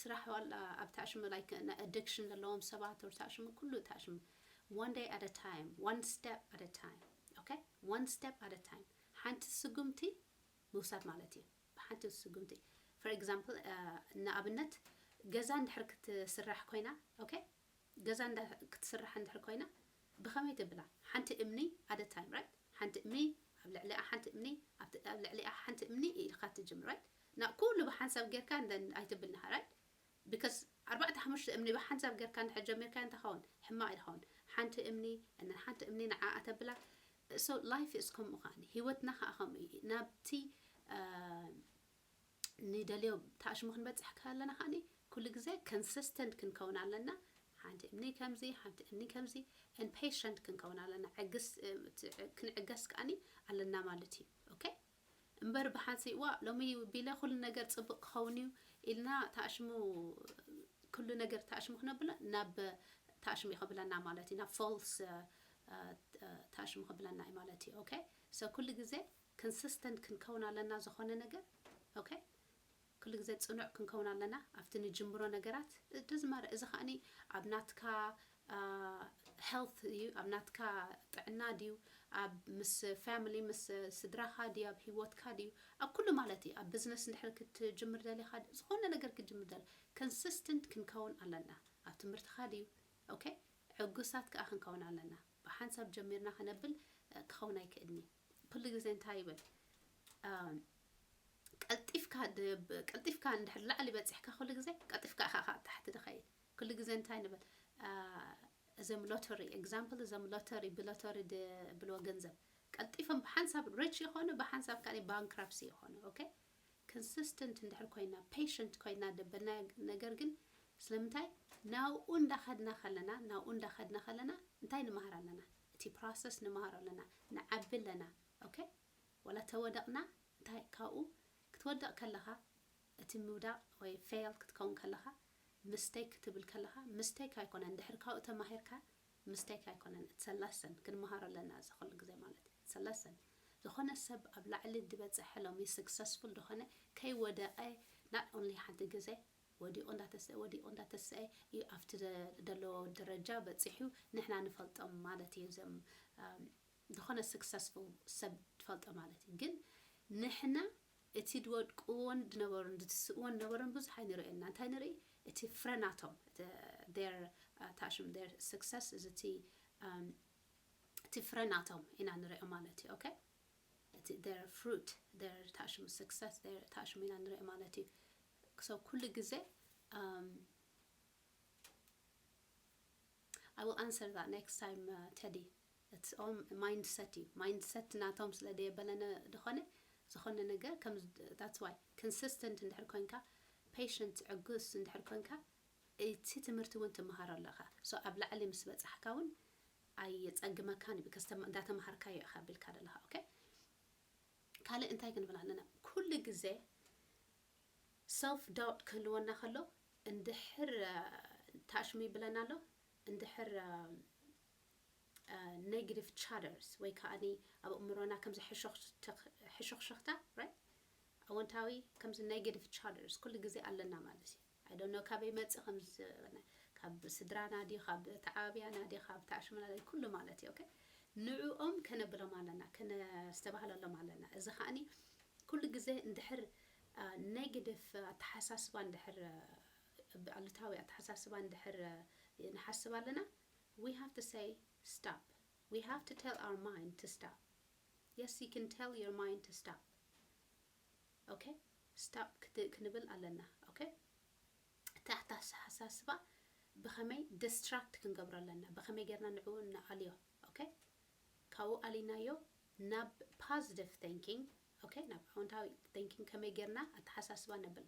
ስራሕ ዋላ ኣብ ታሽሙ like addiction ዘለዎም ሰባት or ታሽሙ ኩሉ ታሽሙ one day at a time, one step at a time። Okay? One step at a time። ሓንቲ ስጉምቲ ምውሳድ ማለት እዩ። ብሓንቲ ስጉምቲ። For example፣ ንኣብነት ገዛ እንድሕር ክትስራሕ ኮይና፣ okay? ገዛ እንዳ-፣ ክትስራሕ እንድሕር ኮይና ብኸመይ ትብላ? ሓንቲ እምኒ at a time, right? ሓንቲ እምኒ ኣብ ልዕሊኣ ሓንቲ እምኒ ኣብ ልዕሊኣ ሓንቲ እምኒ ኢልካ ትጅምር፣ right? ና ኩሉ ብሓንሳብ ጌርካ እንደ-፣ ኣይትብልንኻ፣ right? Because ኣርባዕተ ሓሙሽተ እምኒ ብሓንሳብ ጌርካ እንድሕር ጀሚርካ እንተኸውን ሕማቕ ይኸውን። ሓንቲ እምኒ እነ ሓንቲ እምኒ ንዓኣ ተብላ። So life is ከምኡ ከዓኒ፣ ህይወትና ከዓ ከምኡ እዩ። ናብቲ ንደልዮ ታሽሙ ክንበጽሕ ከለና ከዓኒ ኩሉ ግዜ consistent ክንከውን ኣለና። ሓንቲ እምኒ ከምዚ፣ ሓንቲ እምኒ ከምዚ፣ and patient ክንከውን ኣለና። ዕግስ-፣ ክንዕገስ ከዓኒ ኣለና ማለት እዩ። Okay? እምበር ብሓንሲ እዋ ሎሚ ቢለ ኩሉ ነገር ጽቡቕ ክኸውን እዩ ኢልና ታሽሙ፣ ኩሉ ነገር ታሽሙ ክነብሎ ናብ ታሽሙ ይኸብለና ማለት እዩ። ናብ false ታሽሙ ክብለና እዩ ማለት እዩ። Okay? So ኩሉ ግዜ consistent ክንከውን ኣለና ዝኾነ ነገር። Okay? ኩሉ ግዜ ጽኑዕ ክንከውን ኣለና ኣብቲ ንጅምሮ ነገራት። It doesn't matter። እዚ ከዓኒ ኣብ ናትካ health እዩ፣ ኣብ ናትካ ጥዕና ድዩ፣ ኣብ ምስ family ምስ ስድራኻ ድዩ፣ ኣብ ህይወትካ ድዩ፣ ኣብ ኩሉ ማለት እዩ። ኣብ business እንድሕር ክትጅምር ደሊኻ፣ ዝኾነ ነገር ክትጅምር ደሊ consistent ክንከውን ኣለና። ኣብ ትምህርትኻ ድዩ፣ okay? ዕጉሳት ከዓ ክንከውን ኣለና። ብሓንሳብ ጀሚርና ከነብል ክኸውን ኣይክእልን እዩ። ኩሉ ግዜ እንታይ ይብል? ቀልጢፍካ ድ-፣ ቀልጢፍካ እንድሕር ላዕሊ በፂሕካ ኩሉ ግዜ ቀልጢፍካ ኢኻ ካብ ታሕቲ ድኸይድ። ኩሉ ግዜ እንታይ ንብል? እዞም ሎተሪ፣ example፣ እዞም ሎተሪ፣ ብሎተሪ ድብልዎ ገንዘብ ቀልጢፎም ብሓንሳብ rich ይኾኑ፣ ብሓንሳብ ከዓ bankruptcy ይኾኑ። Okay? Consistent እንድሕር ኮይና፣ patient ኮይና ደበና ነገር ግን ስለምንታይ ናብኡ እንዳኸድና ከለና፣ ናብኡ እንዳኸድና ከለና እንታይ ንመሃር ኣለና? እቲ process ንመሃር ኣለና፣ ንዓቢ ኣለና። Okay? ወላ ተወደቕና እንታይ ካብኡ ክትወደቕ ከለኻ እቲ ምውዳቕ ወይ fail ክትከውን ከለኻ mistake ክትብል ከለኻ mistake ኣይኮነን። እንድሕር ካብኡ ተማሂርካ mistake ኣይኮነን። It's a lesson። ክንመሃሮ ኣለና እዚ ኩሉ ግዜ ማለት እዩ። It's a lesson። ዝኾነ ሰብ ኣብ ላዕሊ ዝበፀሐ ሎሚ successful ዝኾነ ከይወደቐ not only ሓንቲ ግዜ ወዲቑ እንዳተሰአ፣ ወዲቑ እንዳተሰአ እዩ ኣብቲ ደ-፣ ደለዎ ደረጃ በፂሑ ንሕና ንፈልጦም ማለት እዩ። እዞም ዝኾነ successful ሰብ ትፈልጦ ማለት እዩ። ግን ንሕና እቲ ድወድቅዎን ድነበሩን ድትስእዎን ነበሩን ብዙሕ ኣይንርእየና። እንታይ ንርኢ? እቲ ፍረ ናቶም፣ their ታሽም their success is እቲ እቲ ፍረ ናቶም ኢና ንሪኦ ማለት እዩ። Okay? እቲ their fruit, their ታሽሙ success, their ታሽሙ ኢና ንሪኦ ማለት እዩ። So ኩሉ ግዜ I will answer that next time, Teddy. It's all mindset እዩ። Mindset ናቶም ስለ ደየበለነ ዝኾነ፣ ዝኾነ ነገር ከም፣ that's why consistent እንድሕር ኮንካ፣ patient፣ ዕጉስ እንድሕር ኮንካ፣ እቲ ትምህርቲ እውን ትመሃሮ ኣለኻ። So ኣብ ላዕሊ ምስ በጻሕካ እውን ኣየጸግመካን እዩ፣ because እንዳተማሃርካዮ ኢኻ ቢልካ ዘለኻ። ኦኬ፣ ካልእ እንታይ ክንብል ኣለና? ኩሉ ግዜ ሰልፍ ዳውት ክህልወና ከሎ፣ እንድሕር ታሽሙ ይብለና ኣሎ፣ እንድሕር ኔጋቲቭ ቻተርስ ወይ ከዓኒ ኣብ ኣእምሮና ከምዚ ሕሾኽሸኽታ፣ right? ኣወንታዊ ከምዚ ኔጋቲቭ ቻተርስ ኩሉ ግዜ ኣለና ማለት እዩ። I don't know ካበይ መጽእ፣ ከም ካብ ስድራና ድዩ፣ ካብ ተዓባብያና ድዩ፣ ካብ ተዓሽሙና ድዩ፣ ኩሉ ማለት እዩ። ኦኬ፣ ንዕኦም ከነብሎም ኣለና፣ ከነስተባህለሎም ኣለና። እዚ ከዓኒ ኩሉ ግዜ እንድሕር ኔጋቲቭ ኣተሓሳስባ እንድሕር ኣሉታዊ ኣተሓሳስባ እንድሕር ንሓስብ ኣለና፣ we have to say stop. We have to tell our mind to stop. Yes, you can tell your mind to stop. ኦኬ፣ ስታፕ ክንብል ኣለና። ኦኬ፣ እቲ ኣተሓሳስባ ብኸመይ ዲስትራክት ክንገብሮ ኣለና፣ ብኸመይ ጌርና ንዕኡ ንኣልዮ። ኦኬ፣ ካብኡ ኣሊናዮ ናብ ፖዚቲቭ ቲንኪንግ። ኦኬ፣ ናብ ኣወንታዊ ቲንኪንግ ከመይ ጌርና ኣተሓሳስባ ነብል።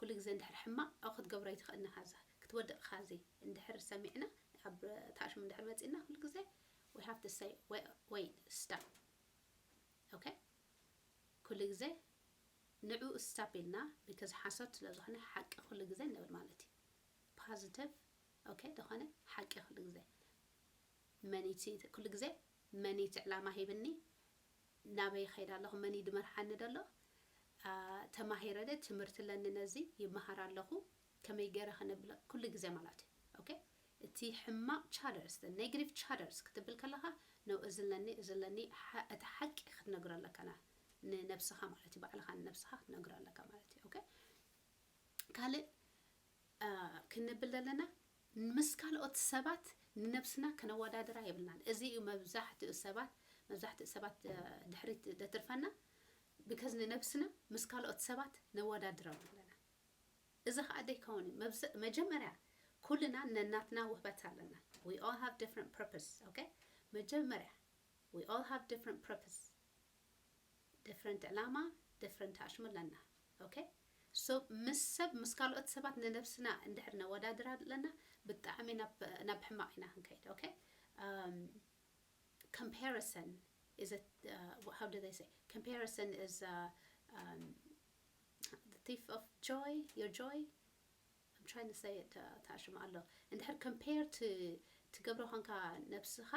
ኩሉ ግዜ እንድሕር ሕማቕ ክትገብሮ ኣይትኽእልን ኢኻ። እዛ ክትወድቕ ኢኻ። እዚ እንድሕር ሰሚዕና፣ ኣብ ታሽሙ እንድሕር መጺእና፣ ኩሉ ግዜ we have to say wait, stop. ኦኬ፣ ኩሉ ግዜ ንዕኡ ስታፕ ኢልና፣ because ሓሶት ስለ ዝኾነ ሓቂ ኩሉ ግዜ ንብል ማለት እዩ። ፖዚቲቭ፣ ኦኬ፣ ዝኾነ ሓቂ ኩሉ ግዜ። መኒቲ ኩሉ ግዜ፣ መኒቲ ዕላማ ሂብኒ፣ ናበይ ይኸይድ ኣለኹ፣ መኒ ድመርሓኒ ደሎ፣ ተማሂረ ደ ትምህርቲ ኣለኒ፣ ነዚ ይመሃር ኣለኹ፣ ከመይ ገይረ ከነብሎ ኩሉ ግዜ ማለት እዩ። ኦኬ፣ እቲ ሕማቕ ቻተርስ፣ ኔጋቲቭ ቻተርስ ክትብል ከለኻ፣ ነው እዚ ኣለኒ፣ እዚ ኣለኒ፣ ሓ-፣ እቲ ሓቂ ክትነግሮ ኣለካ፣ ና-፣ ንነብስኻ ማለት እዩ፣ ባዕልኻ ንነብስኻ ክትነግሮ ኣለካ ማለት እዩ። ኦኬ፣ ካልእ፣ አ፣ ክንብል ዘለና፣ ምስ ካልኦት ሰባት ንነብስና ከነወዳድራ የብልናን። እዚ እዩ መብዛሕትኡ ሰባት፣ መብዛሕትኡ ሰባት፣ አ፣ ድሕሪት ደትርፈና፣ because ንነብስና ምስ ካልኦት ሰባት ነወዳድሮም ኣለና። እዚ ኸኣ ደይከውን እዩ። መብዘ-፣ መጀመርያ ኩልና ነናትና ውህበት ኣለና። We all have different purpose, okay? መጀመርያ we all have different purpose፣ ዲፍረንት ዕላማ፣ ዲፍረንት ኣሽሙ ኣለና። ኦኬ፣ ሶ ምስ ሰብ፣ ምስ ካልኦት ሰባት ንነብስና እንድሕር ነወዳድራ ኣለና፣ ብጣዕሚ ናብ፣ ናብ ሕማቕ ኢና ክንከይድ። ኦኬ፣ um, comparison is a, uh, how do they say? Comparison is, uh, um, the thief of joy, your joy. I'm trying to say it, uh, ታሽሙ ኣሎ። እንድሕር ኮምፔር ት-፣ ትገብሮ ኾንካ ነብስኻ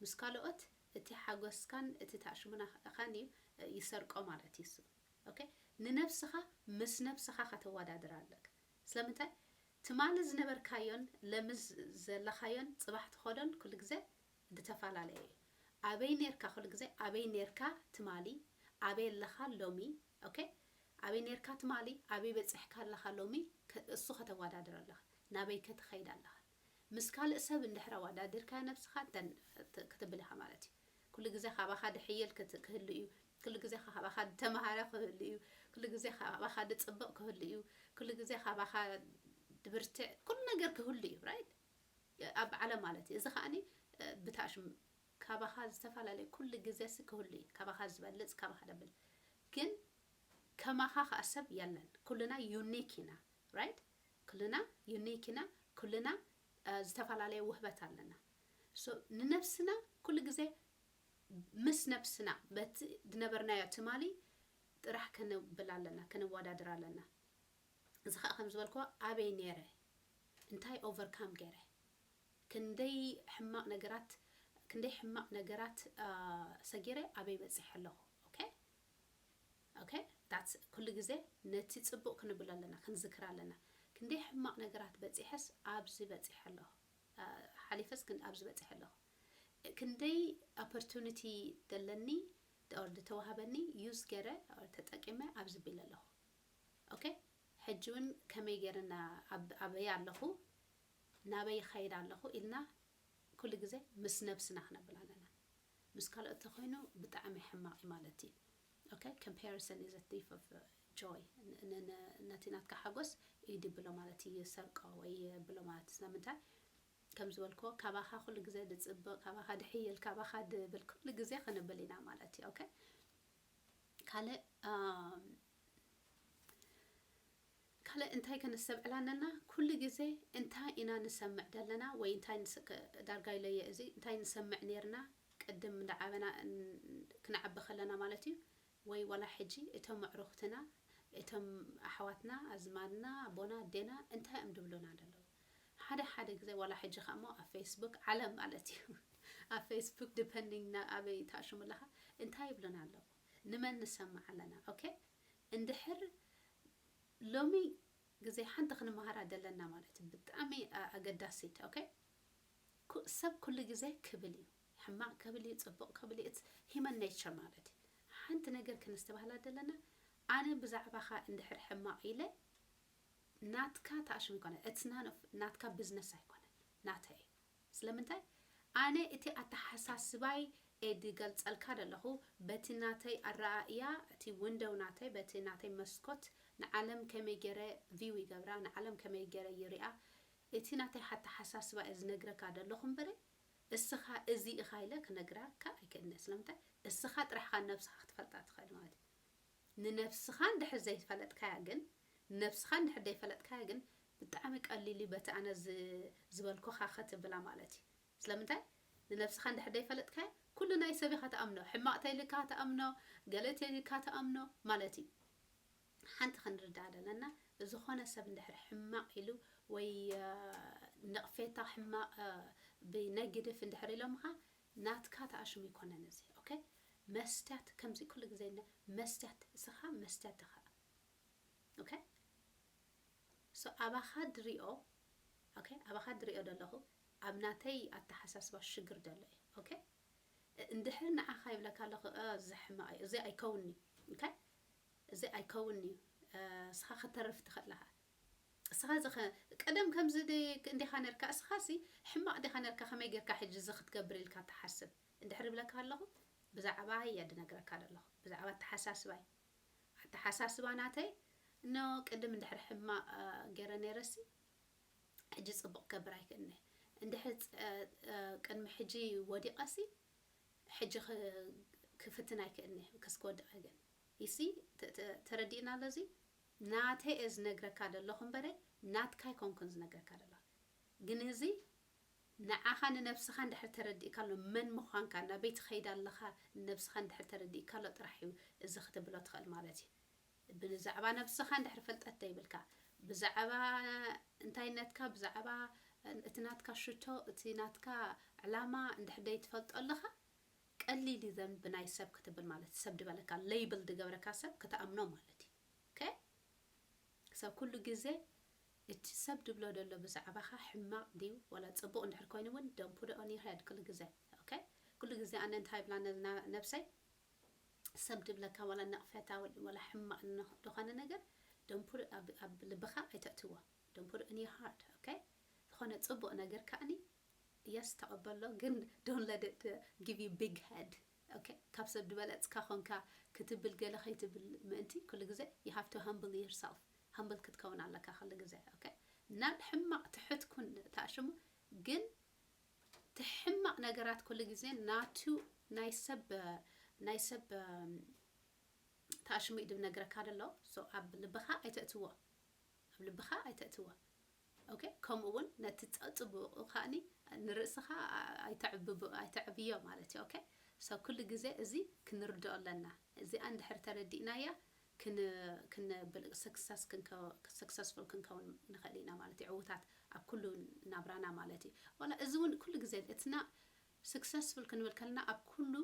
ምስ ካልኦት፣ እቲ ሓጎስካን እቲ ታሽሙናኻን እዩ፣ እ፣ ይሰርቆ ማለት እዩ እሱ። ኦኬ? ንነብስኻ ምስ ነብስኻ ከተወዳድር ኣለካ። ስለምንታይ? ትማሊ ዝነበርካዮን ለምዝ ዘለኻዮን ጽባሕ ትኸዶን ኩሉ ግዜ ዝተፈላለየ እዩ። ኣበይ ኔርካ ኩሉ ግዜ፣ ኣበይ ኔርካ ትማሊ፣ ኣበይ ኣለኻ ሎሚ፣ ኦኬ? ኣበይ ኔርካ ትማሊ፣ ኣበይ በጺሕካ ኣለኻ ሎሚ፣ ከ-፣ እሱ ከተወዳድሮ ኣለኻ። ናበይ ከ ትኸይድ ኣለኻ? ምስ ካልእ ሰብ እንድሕር ኣወዳዲርካ ነብስኻ እንተ-፣ ት-፣ ክትብል ኢኻ ማለት እዩ። ኩሉ ግዜ ካባኻ ድሕይል ክት-፣ ክህሉ እዩ። ኩሉ ግዜ ካባኻ ድተምሃረ ክህሉ እዩ። ኩሉ ግዜ ካባኻ ድጽብቕ ክህሉ እዩ። ኩሉ ግዜ ካባኻ ድብርትዕ፣ ኩሉ ነገር ክህሉ እዩ፣ ራይት? ኣብ ዓለም ማለት እዩ። እዚ ከኣኒ፣ እ፣ ብታሽም ካባኻ ዝተፈላለየ ኩሉ ግዜ ሲ ክህሉ እዩ። ካባኻ ዝበልጽ፣ ካባኻ ደብል። ግን ከማኻ ከኣ ሰብ የለን። ኩልና ዩኒክ ኢና፣ ራይት? ኩልና ዩኒክ ኢና። ኩልና፣ እ፣ ዝተፈላለየ ውህበት ኣለና። ሶ ንነብስና ኩሉ ግዜ ምስ ነብስና በቲ ዝነበርናዮ ትማሊ ጥራሕ ከነብል ኣለና፣ ከነወዳድር ኣለና። እዚ ኸኣ ከም ዝበልክዎ ኣበይ ነይረ፣ እንታይ ኦቨርካም ገይረ፣ ክንደይ ሕማቕ ነገራት፣ ክንደይ ሕማቕ ነገራት፣ አ፣ ሰጊረ ኣበይ በጺሐ ኣለኹ። ኦኬ? ኦኬ? That's ኩሉ ግዜ ነቲ ጽቡቕ ክንብል ኣለና፣ ክንዝክር ኣለና። ክንደይ ሕማቕ ነገራት በጺሐስ ኣብዚ በጺሐ ኣለኹ። አ፣ ሓሊፈስ ክን-፣ ኣብዚ በጺሐ ኣለኹ። ክንደይ ኦፖርቱኒቲ ደለኒ፣ ኦር ዝተዋህበኒ ዩዝ ገይረ፣ ኦር ተጠቂመ ኣብዚ ቢለ ኣለኹ። ኦኬ? ሕጂ እውን ከመይ ገይረ እና ኣብ-፣ ኣበይ ኣለኹ፣ ናበይ ይኸይድ ኣለኹ ኢልና ኩሉ ግዜ ምስ ነብስና ክነብል ኣለና። ምስ ካልኦት ተኾይኑ ብጣዕሚ ሕማቕ እዩ ማለት እዩ። ኦኬ? Comparison is a thief of, uh, joy. ን-፣ ን-፣ ን-፣ ነቲ ናትካ ሓጎስ እዩ ድብሎ ማለት እዩ፣ ይሰርቆ ወይ ይብሎ ማለት እዩ። ስለምንታይ? ከም ዝበልክዎ፣ ካባኻ ኩሉ ግዜ ድጽብቕ፣ ካባኻ ድሕይል፣ ካባኻ ድብል ኩሉ ግዜ ክንብል ኢና ማለት እዩ። ኦኬ? ካልእ፣ ኣም፣ ካልእ እንታይ ከነስተብዕል ኣለና? ኩሉ ግዜ እንታይ ኢና ንሰምዕ ዘለና ወይ እንታይ ንስ-፣ ከ-፣ ዳርጋ ኢለየ እዚ እንታይ ንሰምዕ ኔርና ቅድም እንዳዓበና ን-፣ ክንዓቢ ከለና ማለት እዩ። ወይ ዋላ ሕጂ እቶም ኣዕሩኽትና፣ እቶም ኣሕዋትና፣ ኣዝማድና፣ ኣቦና፣ ኣዴና እንታይ እዮም ድብሉና ዘለዉ? ሓደ ሓደ ግዜ ዋላ ሕጂ ከኣ እሞ ኣብ ፌስቡክ ዓለም ማለት እዩ። ኣብ ፌስቡክ ዲፐንዲንግ ና-፣ ኣበይ ተኣሽሙ ኣለኻ እንታይ ይብሉና ኣለዉ? ንመን ንሰምዕ ኣለና? ኦኬ? እንድሕር ሎሚ ግዜ ሓንቲ ክንመሃራ ደለና ማለት እዩ። ብጣዕሚ ኣ-፣ ኣገዳሲት፣ ኦኬ? ኩ-፣ ሰብ ኩሉ ግዜ ክብል እዩ። ሕማቕ ክብል እዩ፣ ጽቡቕ ክብል እዩ። It's human nature ማለት እዩ። ሓንቲ ነገር ክንስተባህላ ደለና፣ ኣነ ብዛዕባኻ እንድሕር ሕማቕ ኢለ፣ ናትካ ተኣሽሙ ይኮነ፣ it's none of፣ ናትካ ቢዝነስ ኣይኮነን፣ ናተይ እዩ። ስለምንታይ? ኣነ እቲ ኣተሓሳስባይ እየ ድገልጸልካ ደለኹ፣ በቲ ናተይ ኣረኣእያ፣ እቲ ዊንዶው ናተይ፣ በቲ ናተይ መስኮት ንዓለም ከመይ ገይረ ቪው ይገብራ፣ ንዓለም ከመይ ገይረ ይሪኣ፣ እቲ ናተይ ኣተሓሳስባ እየ ዝነግረካ ደለኹ እምበረ፣ እስኻ እዚ ኢኻ ኢለ ክነግራካ ኣይክእልነ። ስለምንታይ? እስኻ ጥራሕኻ ነብስኻ ክትፈልጣ ትኽእል ማለት እዩ። ንነብስኻ እንድሕር ዘይፈለጥካያ ግን፣ ንነብስኻ እንድሕር ዘይፈለጥካያ ግን፣ ብጣዕሚ ቀሊል እዩ በቲ ኣነ ዝ-፣ ዝበልኩኻ ክትብላ ማለት እዩ። ስለምንታይ? ንነብስኻ እንድሕር ዘይፈለጥካያ፣ ኩሉ ናይ ሰብ ኢኻ ትኣምኖ፣ ሕማቕ ተይልካ ትኣምኖ፣ ገለ ተይልካ ትኣምኖ ማለት እዩ። ሓንቲ ክንርዳእ ደለና፣ ዝኾነ ሰብ እንድሕር ሕማቕ ኢሉ ወይ፣ እ፣ ነቕፌታ ሕማቕ፣ እ፣ ብነጊቲቭ እንድሕር ኢሎምኻ፣ ናትካ ተኣሽሙ ይኮነን እዚ፣ ኦኬ? መስትያት ከምዚ ኩሉ ግዜ ነ-፣ መስትያት፣ እስኻ መስትያት ኢኻ። ኦኬ? ሶ ኣባኻ ድሪኦ፣ ኦኬ? ኣባኻ ድሪኦ ደለኹ፣ ኣብ ናተይ ኣተሓሳስባ ሽግር ደሎ እዩ፣ ኦኬ? እ-፣ እንድሕር ንዓኻ ይብለካ ኣለኹ፣ እ፣ እዚ ሕማቕ እዩ፣ እዚ ኣይከውን'ዩ፣ ኦኬ? እዚ ኣይከውን'ዩ፣ እ፣ እስኻ ክተርፍ ትኽእል ኢኻ። እስኻ እዚ ኸ-፣ ቀደም ከምዚ ዲ-፣ እንዲኻ ነርካ፣ እስኻሲ ሕማቕ ዲኻ ነርካ፣ ከመይ ጌርካ ሕጂ እዚ ክትገብር ኢልካ ትሓስብ? እንድሕር ይብለካ ኣለኹ፣ ብዛዕባ እየ ድነግረካ ደለኹ፣ ብዛዕባ ኣተሓሳስባይ። ኣተሓሳስባ ናተይ፣ ኖ፣ ቅድም እንድሕር ሕማቕ፣ እ፣ ገይረ ነይረሲ፣ ሕጂ ጽቡቕ ክገብር ኣይክእልነ። እንድሕር ጽ-፣ እ፣ እ፣ ቅድሚ ሕጂ ወዲቐሲ፣ ሕጂ ክ-፣ ክፍትን ኣይክእልነ፣ ከስ ክወድቕ ግን። ይሲ፣ ተ-፣ ተ-፣ ተረዲእና ኣሎ እዚ? ናተይ እየ ዝነግረካ ደለኹ እምበረ፣ ናትካ ኣይኮንኩን ዝነግረካ ደለኹ። ግን እዚ ንዓኻ ንነብስኻ እንድሕር ተረዲእካ ኣሎ፣ መን ምዃንካ፣ ናበይ ትኸይድ ኣለኻ፣ ንነብስኻ እንድሕር ተረዲእካ ኣሎ ጥራሕ እዩ እዚ ክትብሎ ትኽእል ማለት እዩ። ብዛዕባ ነብስኻ እንድሕር ፍልጠት ተይብልካ፣ ብዛዕባ እንታይነትካ፣ ብዛዕባ እቲ ናትካ ሽቶ፣ እቲ ናትካ ዕላማ እንድሕር ዘይትፈልጦ ኣለኻ፣ ቀሊል እዩ ዘን ብናይ ሰብ ክትብል ማለት፣ ሰብ ድበለካ፣ ሌይብል ድገብረካ ሰብ ክትኣምኖ ማለት እዩ። ኦኬ? ሰብ ኩሉ ግዜ እቲ ሰብ ድብሎ ደሎ ብዛዕባኻ ሕማቕ ድዩ ወላ ጽቡቕ እንድሕር ኮይኑ እውን፣ don't put it on your head ኩሉ ግዜ። ኦኬ? ኩሉ ግዜ ኣነ እንታይ ይብላ ነ-፣ ና-፣ ነብሰይ፣ ሰብ ድብለካ ወላ ነቕፌታ ወላ ሕማቕ ን-፣ ዝኾነ ነገር፣ don't put it ኣብ፣ ኣብ ልብኻ ኣይተእትዎ። Don't put it in your heart, ኦኬ? ዝኾነ ጽቡቕ ነገር ከኣኒ፣ የስ፣ ተቐበሎ፣ ግን don't let it, uh, give you big head, ኦኬ? ካብ ሰብ ዝበለጽካ ኾንካ ክትብል ገለ ከይትብል ምእንቲ፣ ኩሉ ግዜ you have to humble yourself. ሃምብል ክትከውን ኣለካ ኩሉ ግዜ፣ ኦኬ? ናብ ሕማቕ ትሑት ኩን ተኣሽሙ፣ ግን እቲ ሕማቕ ነገራት ኩሉ ግዜ ናቱ ናይ ሰብ፣ ናይ ሰብ፣ እም፣ ተኣሽሙ እዩ ዝነግረካ ደሎ። ሶ ኣብ ልብኻ ኣይተእትዎ። ኣብ ልብኻ ኣይተእትዎ። ኦኬ? ከምኡ እውን ነቲ ጸ-፣ ጽቡቕ ከኣኒ ንርእስኻ ኣይተዕብብ-፣ ኣይተዕብዮ ማለት እዩ። ኦኬ? ሶ ኩሉ ግዜ እዚ ክንርድኦ ኣለና። እዚኣ እንድሕር ተረዲእናያ ክን-፣ ክን-፣ ብል-፣ ስክሰስ ክንከ-፣ ስክሰስፉል ክንከውን ንኽእል ኢና ማለት እዩ። ዕዉታት ኣብ ኩሉ ናብራና ማለት እዩ። ዋላ እዚ እውን ኩሉ ግዜ እትና ስክሰስፉል ክንብል ከለና ኣብ ኩሉ፣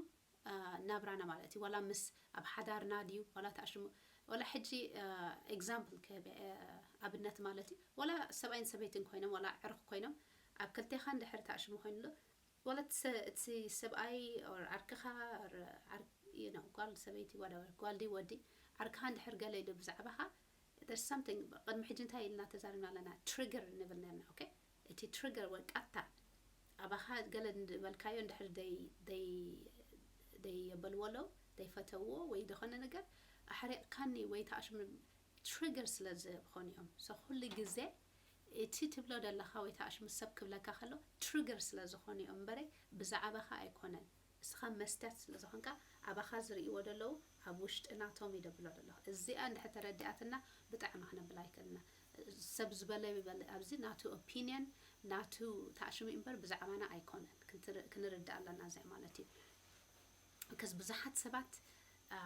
አ፣ ናብራና ማለት እዩ። ዋላ ምስ ኣብ ሓዳርና ድዩ፣ ዋላ ተኣሽሙ፣ ዋላ ሕጂ፣ አ፣ ኤግዛምፕል ክህብ፣ አ፣ ኣብነት ማለት እዩ። ዋላ ሰብኣይን ሰበይትን ኮይኖም፣ ዋላ ዕሩኽ ኮይኖም፣ ኣብ ክልቴኻ እንድሕር ተኣሽሙ ኮይኑሉ፣ ዋላ እቲ ሰ-፣ እቲ ሰብኣይ፣ ኦር ዓርክኻ፣ ኦር ዓር-፣ you know፣ ጓል ሰበይቲ፣ ዋዳወር፣ ጓል ድዩ ወዲ፣ ዓርክኻ እንድሕር ገለ ኢሉ ብዛዕባኻ፣ there's something፣ ቅድሚ ሕጂ እንታይ ኢልና ተዛሪብና ኣለና? ትሪገር ንብል ነርና፣ ኦኬ? እቲ ትሪገር ወይ ቃታ ኣባኻ ገለ ዝበልካዮ እንድሕር ደይ-፣ ደይ-፣ ደይበልዎ ኣለዉ፣ ደይፈተውዎ ወይ ዝኾነ ነገር ኣሕሪቕካኒ ወይ ተኣሽሙ ትሪገር ስለ ዝኾኑ እዮም። ሶ ኩሉ ግዜ እቲ ትብሎ ዘለኻ ወይ ተኣሽሙ ሰብ ክብለካ ከሎ ትሪገር ስለ ዝኾኑ እዮም እምበረ ብዛዕባኻ ኣይኮነን። እስኻ መስትያት ስለ ዝኾንካ ኣባኻ ዝርእይዎ ዘለዉ ኣብ ውሽጢ ናቶም እዩ ደብሎ ዘለኹ። እዚኣ እንድሕር ተረዲኣትና ብጣዕሚ ክነብል ኣይክእልና። ሰብ ዝበለ ይበል፣ ኣብዚ ናቱ ኦፒንየን፣ ናቱ ተኣሽሙ እምበር ብዛዕባና ኣይኮነን። ክንትር-፣ ክንርዳእ ኣለና እዚኣ ማለት እዩ። ከስ ብዙሓት ሰባት አ፣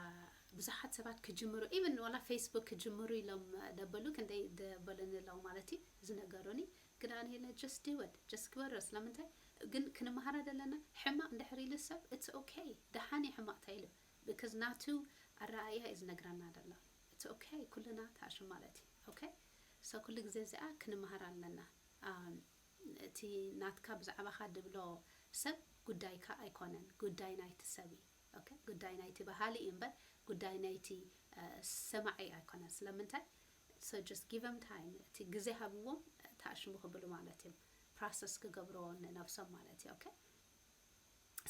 ብዙሓት ሰባት ክጅምሩ፣ ኢቨን ዋላ ፌስቡክ ክጅምሩ ኢሎም ደበሉ ክንደይ ደበሉኒ ኣለዉ ማለት እዩ ዝነገሩኒ። ግን ኣነ ኢለ just do it, just ግበሮ። ስለምንታይ ግን ክንመሃራ ዘለና? ሕማቕ እንድሕር ኢሉ ሰብ it's okay፣ ደሓን እዩ ሕማቕ ተይሉ፣ because ናቱ ኣረኣእያ እዩ ዝነግረና ደሎ። It's okay፣ ኩልና ተኣሽሙ ማለት እዩ። Okay፣ so ኩሉ ግዜ እዚኣ ክንመሃር ኣለና። ኣም፣ እቲ ናትካ ብዛዕባኻ ድብሎ ሰብ ጉዳይካ ኣይኮነን፣ ጉዳይ ናይቲ ሰብ እዩ። Okay፣ ጉዳይ ናይቲ በሃሊ እዩ እምበር ጉዳይ ናይቲ እ፣ ሰማዒ ኣይኮነን። ስለምንታይ? So just give them time፣ እቲ ግዜ ሃብዎም፣ ተኣሽሙ ክብሉ ማለት እዮም። ፕሮሰስ ክገብርዎ ንነብሶም ማለት እዩ። Okay፣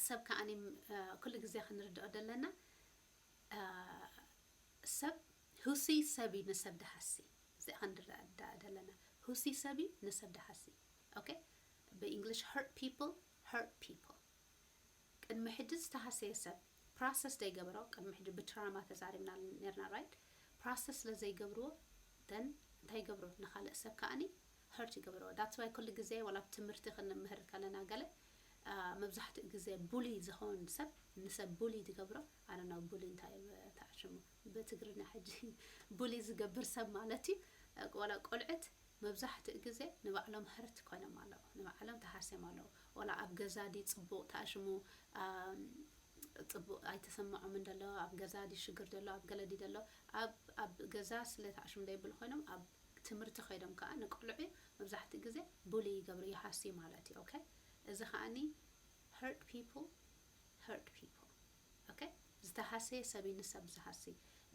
ሰብ ከኣኒ እ፣ ኩሉ ግዜ ክንርድኦ ደለና እ፣ ሰብ ሁሲ ሰብ እዩ ንሰብ ድሃሲ። እዚኣ ክንርዳእ ደለና። ሁሲ ሰብ እዩ ንሰብ ድሃሲ። Okay፣ ብእንግሊሽ hurt people hurt people። ቅድሚ ሕጂ ዝተሃሰየ ሰብ ፕሮሰስ ደይገበሮ፣ ቅድሚ ሕጂ ብትራማ ተዛሪብና ነርና፣ right? ፕሮሰስ ስለ ዘይገብርዎ ደን እንታይ ይገብሩ? ንኻልእ ሰብ ከኣኒ hurt ይገብርዎ። That's why ኩሉ ግዜ ዋላ ኣብ ትምህርቲ ክንምህር ከለና ገለ አ፣ መብዛሕትኡ ግዜ ቡሊ ዝኸውን ሰብ ንሰብ ቡሊ ዝገብሮ፣ ኣነ ነው ቡሊ እንታይ ተዓሽሙ ብትግርኛ ሕጂ ቡሊ ዝገብር ሰብ ማለት እዩ። ዋላ ቆልዕት መብዛሕትኡ ግዜ ንባዕሎም hurt ኮይኖም ኣለዉ፣ ንባዕሎም ተሃስዮም ኣለዉ። ዋላ ኣብ ገዛ ድዩ ጽቡቕ ተኣሽሙ፣ ኣም፣ ጽቡቕ ኣይተሰምዖምን ደሎ፣ ኣብ ገዛ ድዩ ሽግር ደሎ፣ ኣብ ገለ ድዩ ደሎ፣ ኣብ፣ ኣብ ገዛ ስለ ተኣሽሙ ደይብሉ ኮይኖም ኣብ ትምህርቲ ከይዶም ከኣ ንቆልዑ መብዛሕትኡ ግዜ ቡሊ ይገብሩ፣ ይሃስዩ ማለት እዩ። Okay፣ እዚ ከኣኒ hurt people hurt people። Okay፣ ዝተሃሰየ ሰብ እዩ ንሰብ ዝሃሲ።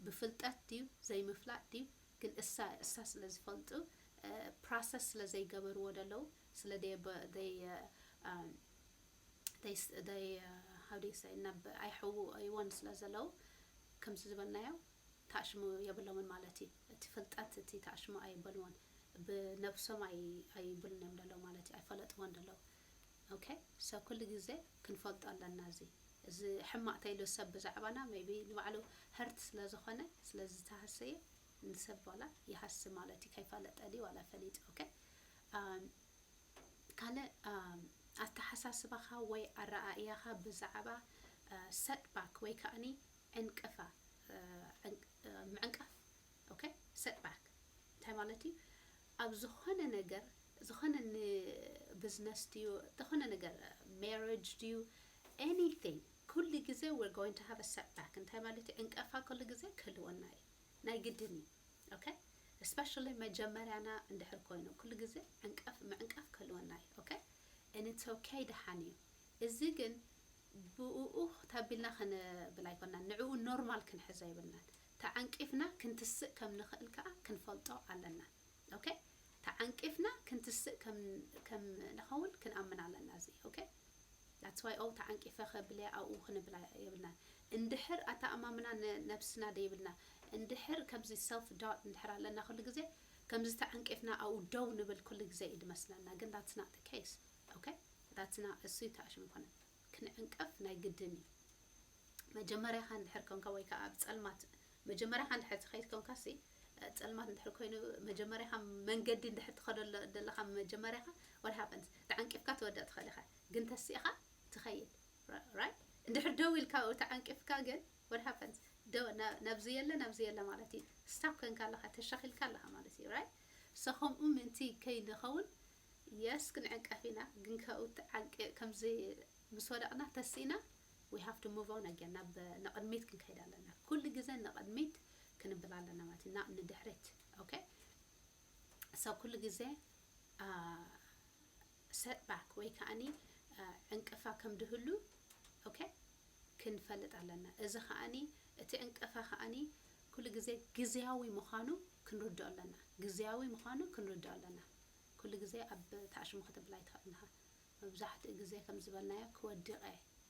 ብፍልጠት ድዩ ዘይምፍላጥ ድዩ ግን እሳ፣ እሳ ስለ ዝፈልጡ ፕሮሰስ ስለ ዘይገበርዎ ደለዉ ስለ ደይ ደይ how do you say ናብ ኣይሕውይዎን ስለ ዘለዉ ከምዚ ዝበልናዮ ተኣሽሙ የብሎምን ማለት እዩ። እቲ ፍልጠት እቲ ተኣሽሙ ኣይበልዎን፣ ብነብሶም ኣይ-፣ ኣይብሉን እዮም ደለዉ ማለት እዩ፣ ኣይፈለጥዎን ደለዉ። Okay፣ so ኩሉ ግዜ ክንፈልጦ ኣለና። እዚ፣ እዚ ሕማቕ ተይሉ ሰብ ብዛዕባና maybe ንባዕሉ hurt ስለ ዝኾነ፣ ስለ ዝተሃሰየ ንሰብ ዋላ ይሃሲ ማለት እዩ፣ ከይፈለጠ ድዩ ዋላ ፈሊጡ። Okay፣ ኣም፣ ካልእ ኣም፣ ኣተሓሳስባኻ ወይ ኣረኣእያኻ ብዛዕባ እ፣ setback ወይ ከኣኒ ዕንቅፋ እ፣ ዕንቅ-፣ እ፣ ምዕንቃፍ። Okay፣ setback እንታይ ማለት እዩ? ኣብ ዝኾነ ነገር፣ ዝኾነ ንቢዝነስ ድዩ፣ ዝኾነ ነገር፣ marriage ድዩ፣ anything፣ ኩሉ ግዜ we're going to have a setback። እንታይ ማለት እዩ? ዕንቀፋ ኩሉ ግዜ ክህልወና እዩ፣ ናይ ግድን እዩ። Okay፣ especially መጀመርያና እንድሕር ኮይኑ ኩሉ ግዜ ዕንቀፍ፣ ምዕንቃፍ ክህልወና እዩ። Okay፣ and it's okay፣ ደሓን እዩ። እዚ ግን ብእኡ ተቢልና ክንብል ኣይኮና፣ ንዕኡ ኖርማል ክንሕዞ የብልናን። ተዓንቂፍና ክንትስእ ከም ንኽእል ከኣ ክንፈልጦ ኣለና። Okay፣ ተዓንቂፍና ክንትስእ ከም፣ ከም ንኸውን ክንኣምን ኣለና። እዚ okay፣ that's why ኦ ተዓንቂፈ ከብለ ኣብኡ ክንብል የብልናን። እንድሕር ኣተኣማምና ን-፣ ነብስና ደይብልና፣ እንድሕር ከምዚ self doubt እንድሕር ኣለና ኩሉ ግዜ ከምዚ ተዓንቂፍና ኣብኡ ደው ንብል ኩሉ ግዜ እዩ ዝመስለና፣ ግን that's not the case። Okay፣ that's not፣ እሱ ተኣሽሙ ኣይኮነን። ክንዕንቀፍ ናይ ግድን እዩ። መጀመርያኻ እንድሕር ኮንካ ወይ ከዓ ኣብ ጸልማት መጀመርያኻ እንድሕር ትኸይድ ኮንካ ሲ፣ ጸልማት እንድሕር ኮይኑ መጀመርያኻ መንገዲ እንድሕር ትኸዶ ደለኻ መጀመርያኻ what happens? ተዓንቂፍካ ትወድቕ ትኽእል ኢኻ። ግን ተሲእኻ ትኸይድ። Right? እንድሕር ደው ኢልካ ተዓንቂፍካ ግን what happens? ደው፣ ና-፣ ናብዚ የለ፣ ናብዚ የለ ማለት እዩ። ስታክ ኮንካ ኣለኻ፣ ተሸኺልካ ኣለኻ ማለት እዩ። Right? So ከምኡ ምእንቲ ከይንኸውን፣ የስ ክንዕንቀፍ ኢና፣ ግን ካብኡ ተዓንቂ-፣ ከምዚ ምስ ወደቕና ተሲእና we have to move on again፣ ናብ ንቕድሚት ክንከይድ ኣለና። ኩሉ ግዜ ንቕድሚት ክንብል ኣለና ማለት እዩ፣ not ንድሕሪት። Okay? So ኩሉ ግዜ አ፣ setback ወይ ከኣኒ አ፣ ዕንቅፋ ከም ድህሉ okay ክንፈልጥ ኣለና። እዚ ከኣኒ እቲ ዕንቅፋ ከኣኒ ኩሉ ግዜ ግዝያዊ ምዃኑ ክንርድኦ ኣለና። ግዝያዊ ምዃኑ ክንርድኦ ኣለና። ኩሉ ግዜ ኣብ ተኣሽሙ ክትብል ኣይትኽእልን ኢኻ። መብዛሕትኡ ግዜ ከም ዝበልናዮ ክወድቐ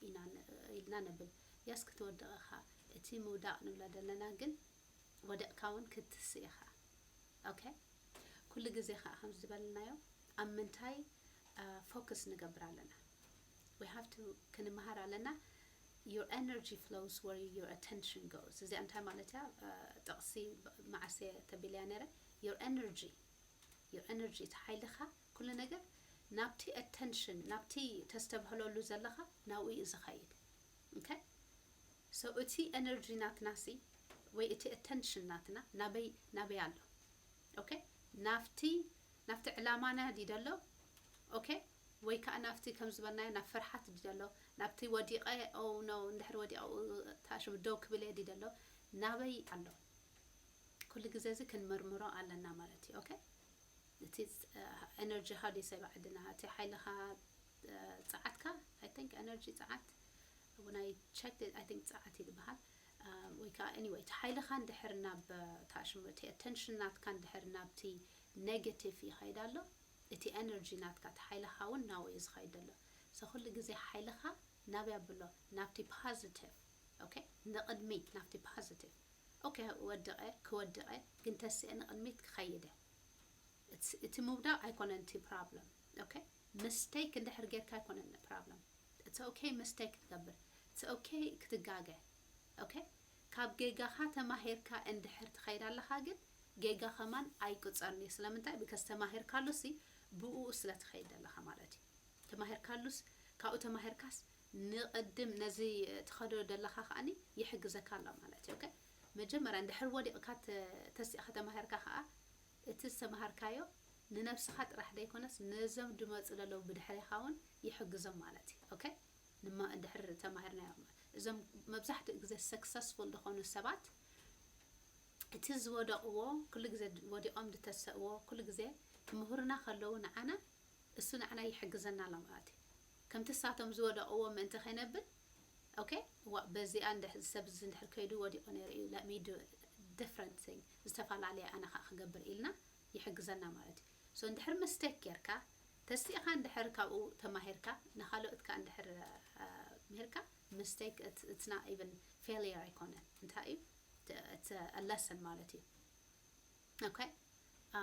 ኢና ን-፣ ኢልና ነብል። የስ ክትወድቕ ኢኻ። እቲ ምውዳቕ ንብሎ ዘለና ግን ወደቕካ እውን ክትስእ ኢኻ። Okay? ኩሉ ግዜ ከዓ ከም ዝበልናዮ ኣብ ምንታይ ፎከስ ንገብር ኣለና? We have to ክንመሃር ኣለና። Your energy flows where your attention goes። እዚኣ እንታይ ማለት እያ? አ፣ ጥቕሲ መዓስ እየ ተቢለያ ነይረ? Your energy your energy፣ እቲ ሓይልኻ፣ ኩሉ ነገር ናብቲ attention፣ ናብቲ ተስተብህለሉ ዘለኻ ናብኡ እዩ ዝኸይድ። Okay? So እቲ energy ናትና ሲ ወይ እቲ attention ናትና ናበይ ናበይ ኣሎ? Okay? ናብቲ ናብቲ ዕላማና ድዩ ዘሎ? Okay? ወይ ከዓ ናብቲ ከም ዝበልናዮ ናብ ፍርሓት ድዩ ዘሎ? ናብቲ ወዲቐ፣ oh no፣ እንድሕር ወዲቐ ታሽም ደው ክብል እየ ድዩ ዘሎ? ናበይ ኣሎ? ኩሉ ግዜ እዚ ክንምርምሮ ኣለና ማለት እዩ። Okay? እቲ energy፣ how do you say ብዓድና፣ እቲ ሓይልኻ፣ እ፣ ጸዓትካ፣ I think energy ጸዓት፣ when I checked it, I think ጸዓት እዩ ዝበሃል። እ፣ ወይ ከዓ anyway፣ እቲ ሓይልኻ እንድሕር ናብ፣ እ፣ ታሽሙ፣ እቲ attention ናትካ እንድሕር ናብቲ negative ይኸይድ ኣሎ፣ እቲ energy ናትካ፣ እቲ ሓይልኻ እውን ናብኡ እዩ ዝኸይድ ዘሎ። So ኩሉ ግዜ ሓይልኻ ናበይ ኣብሎ? ናብቲ positive። Okay? ንቕድሚት፣ ናብቲ positive። Okay፣ ወድቐ፣ ክወድቐ፣ ግን ተሲኤ ንቕድሚት ክኸይደ። እቲ፣ እቲ ምውዳቕ ኣይኮነን እቲ problem። Okay? Mistake እንድሕር ጌርካ ኣይኮነን problem። It's okay mistake ክትገብር። It's okay ክትጋገ። Okay? ካብ ጌጋኻ ተማሂርካ እንድሕር ትኸይድ ኣለኻ፣ ግን ጌጋ ከማን ኣይቁጸርን እዩ። ስለምንታይ? Because ተማሂርካሉ ሲ ብኡ ስለ ትኸይድ ኣለኻ ማለት እዩ። ተማሂርካሉስ፣ ካብኡ ተማሂርካስ ንቕድም ነዚ ትኸዶ ዘለኻ ከኣኒ ይሕግዘካ ኣሎ ማለት እዩ። Okay? መጀመርያ እንድሕር ወዲቕካ ተ-፣ ተሲእኻ ተማሂርካ ከኣ፣ እቲ ዝተማሃርካዮ ንነብስኻ ጥራሕ ዘይኮነስ ነዞም ድመጹ ዘለዉ ብድሕሬኻ እውን ይሕግዞም ማለት እዩ። Okay? ንማ-፣ እንድሕር ተማሂርናዮም፣ እዞም መብዛሕትኡ ግዜ successful ዝኾኑ ሰባት፣ እቲ ዝወደቕዎ፣ ኩሉ ግዜ ወዲቖም ዝተሰእዎ፣ ኩሉ ግዜ ክምህሩና ከለዉ ንዓና፣ እሱ ንዓና ይሕግዘና ኣሎ ማለት እዩ። ከምቲ እሳቶም ዝወደቕዎ ምእንቲ ከይነብል፣ okay፣ ዋ፣ በዚኣ እንድሕ-፣ ሰብ እዚ እንድሕር ከይዱ ወዲቑ ነይሩ እዩ፣ let me do different thing፣ ዝተፈላለየ ኣነ ኸዓ ክገብር ኢልና ይሕግዘና ማለት እዩ። So እንድሕር mistake ጌርካ፣ ተሲእኻ እንድሕር ካብኡ ተማሂርካ፣ ንኻልኦት ከኣ እንድሕር፣ አ፣ ምሂርካ፣ mistake፣ it's፣ it's not even failure ኣይኮነን። እንታይ እዩ? It's a lesson ማለት እዩ። Okay? አ፣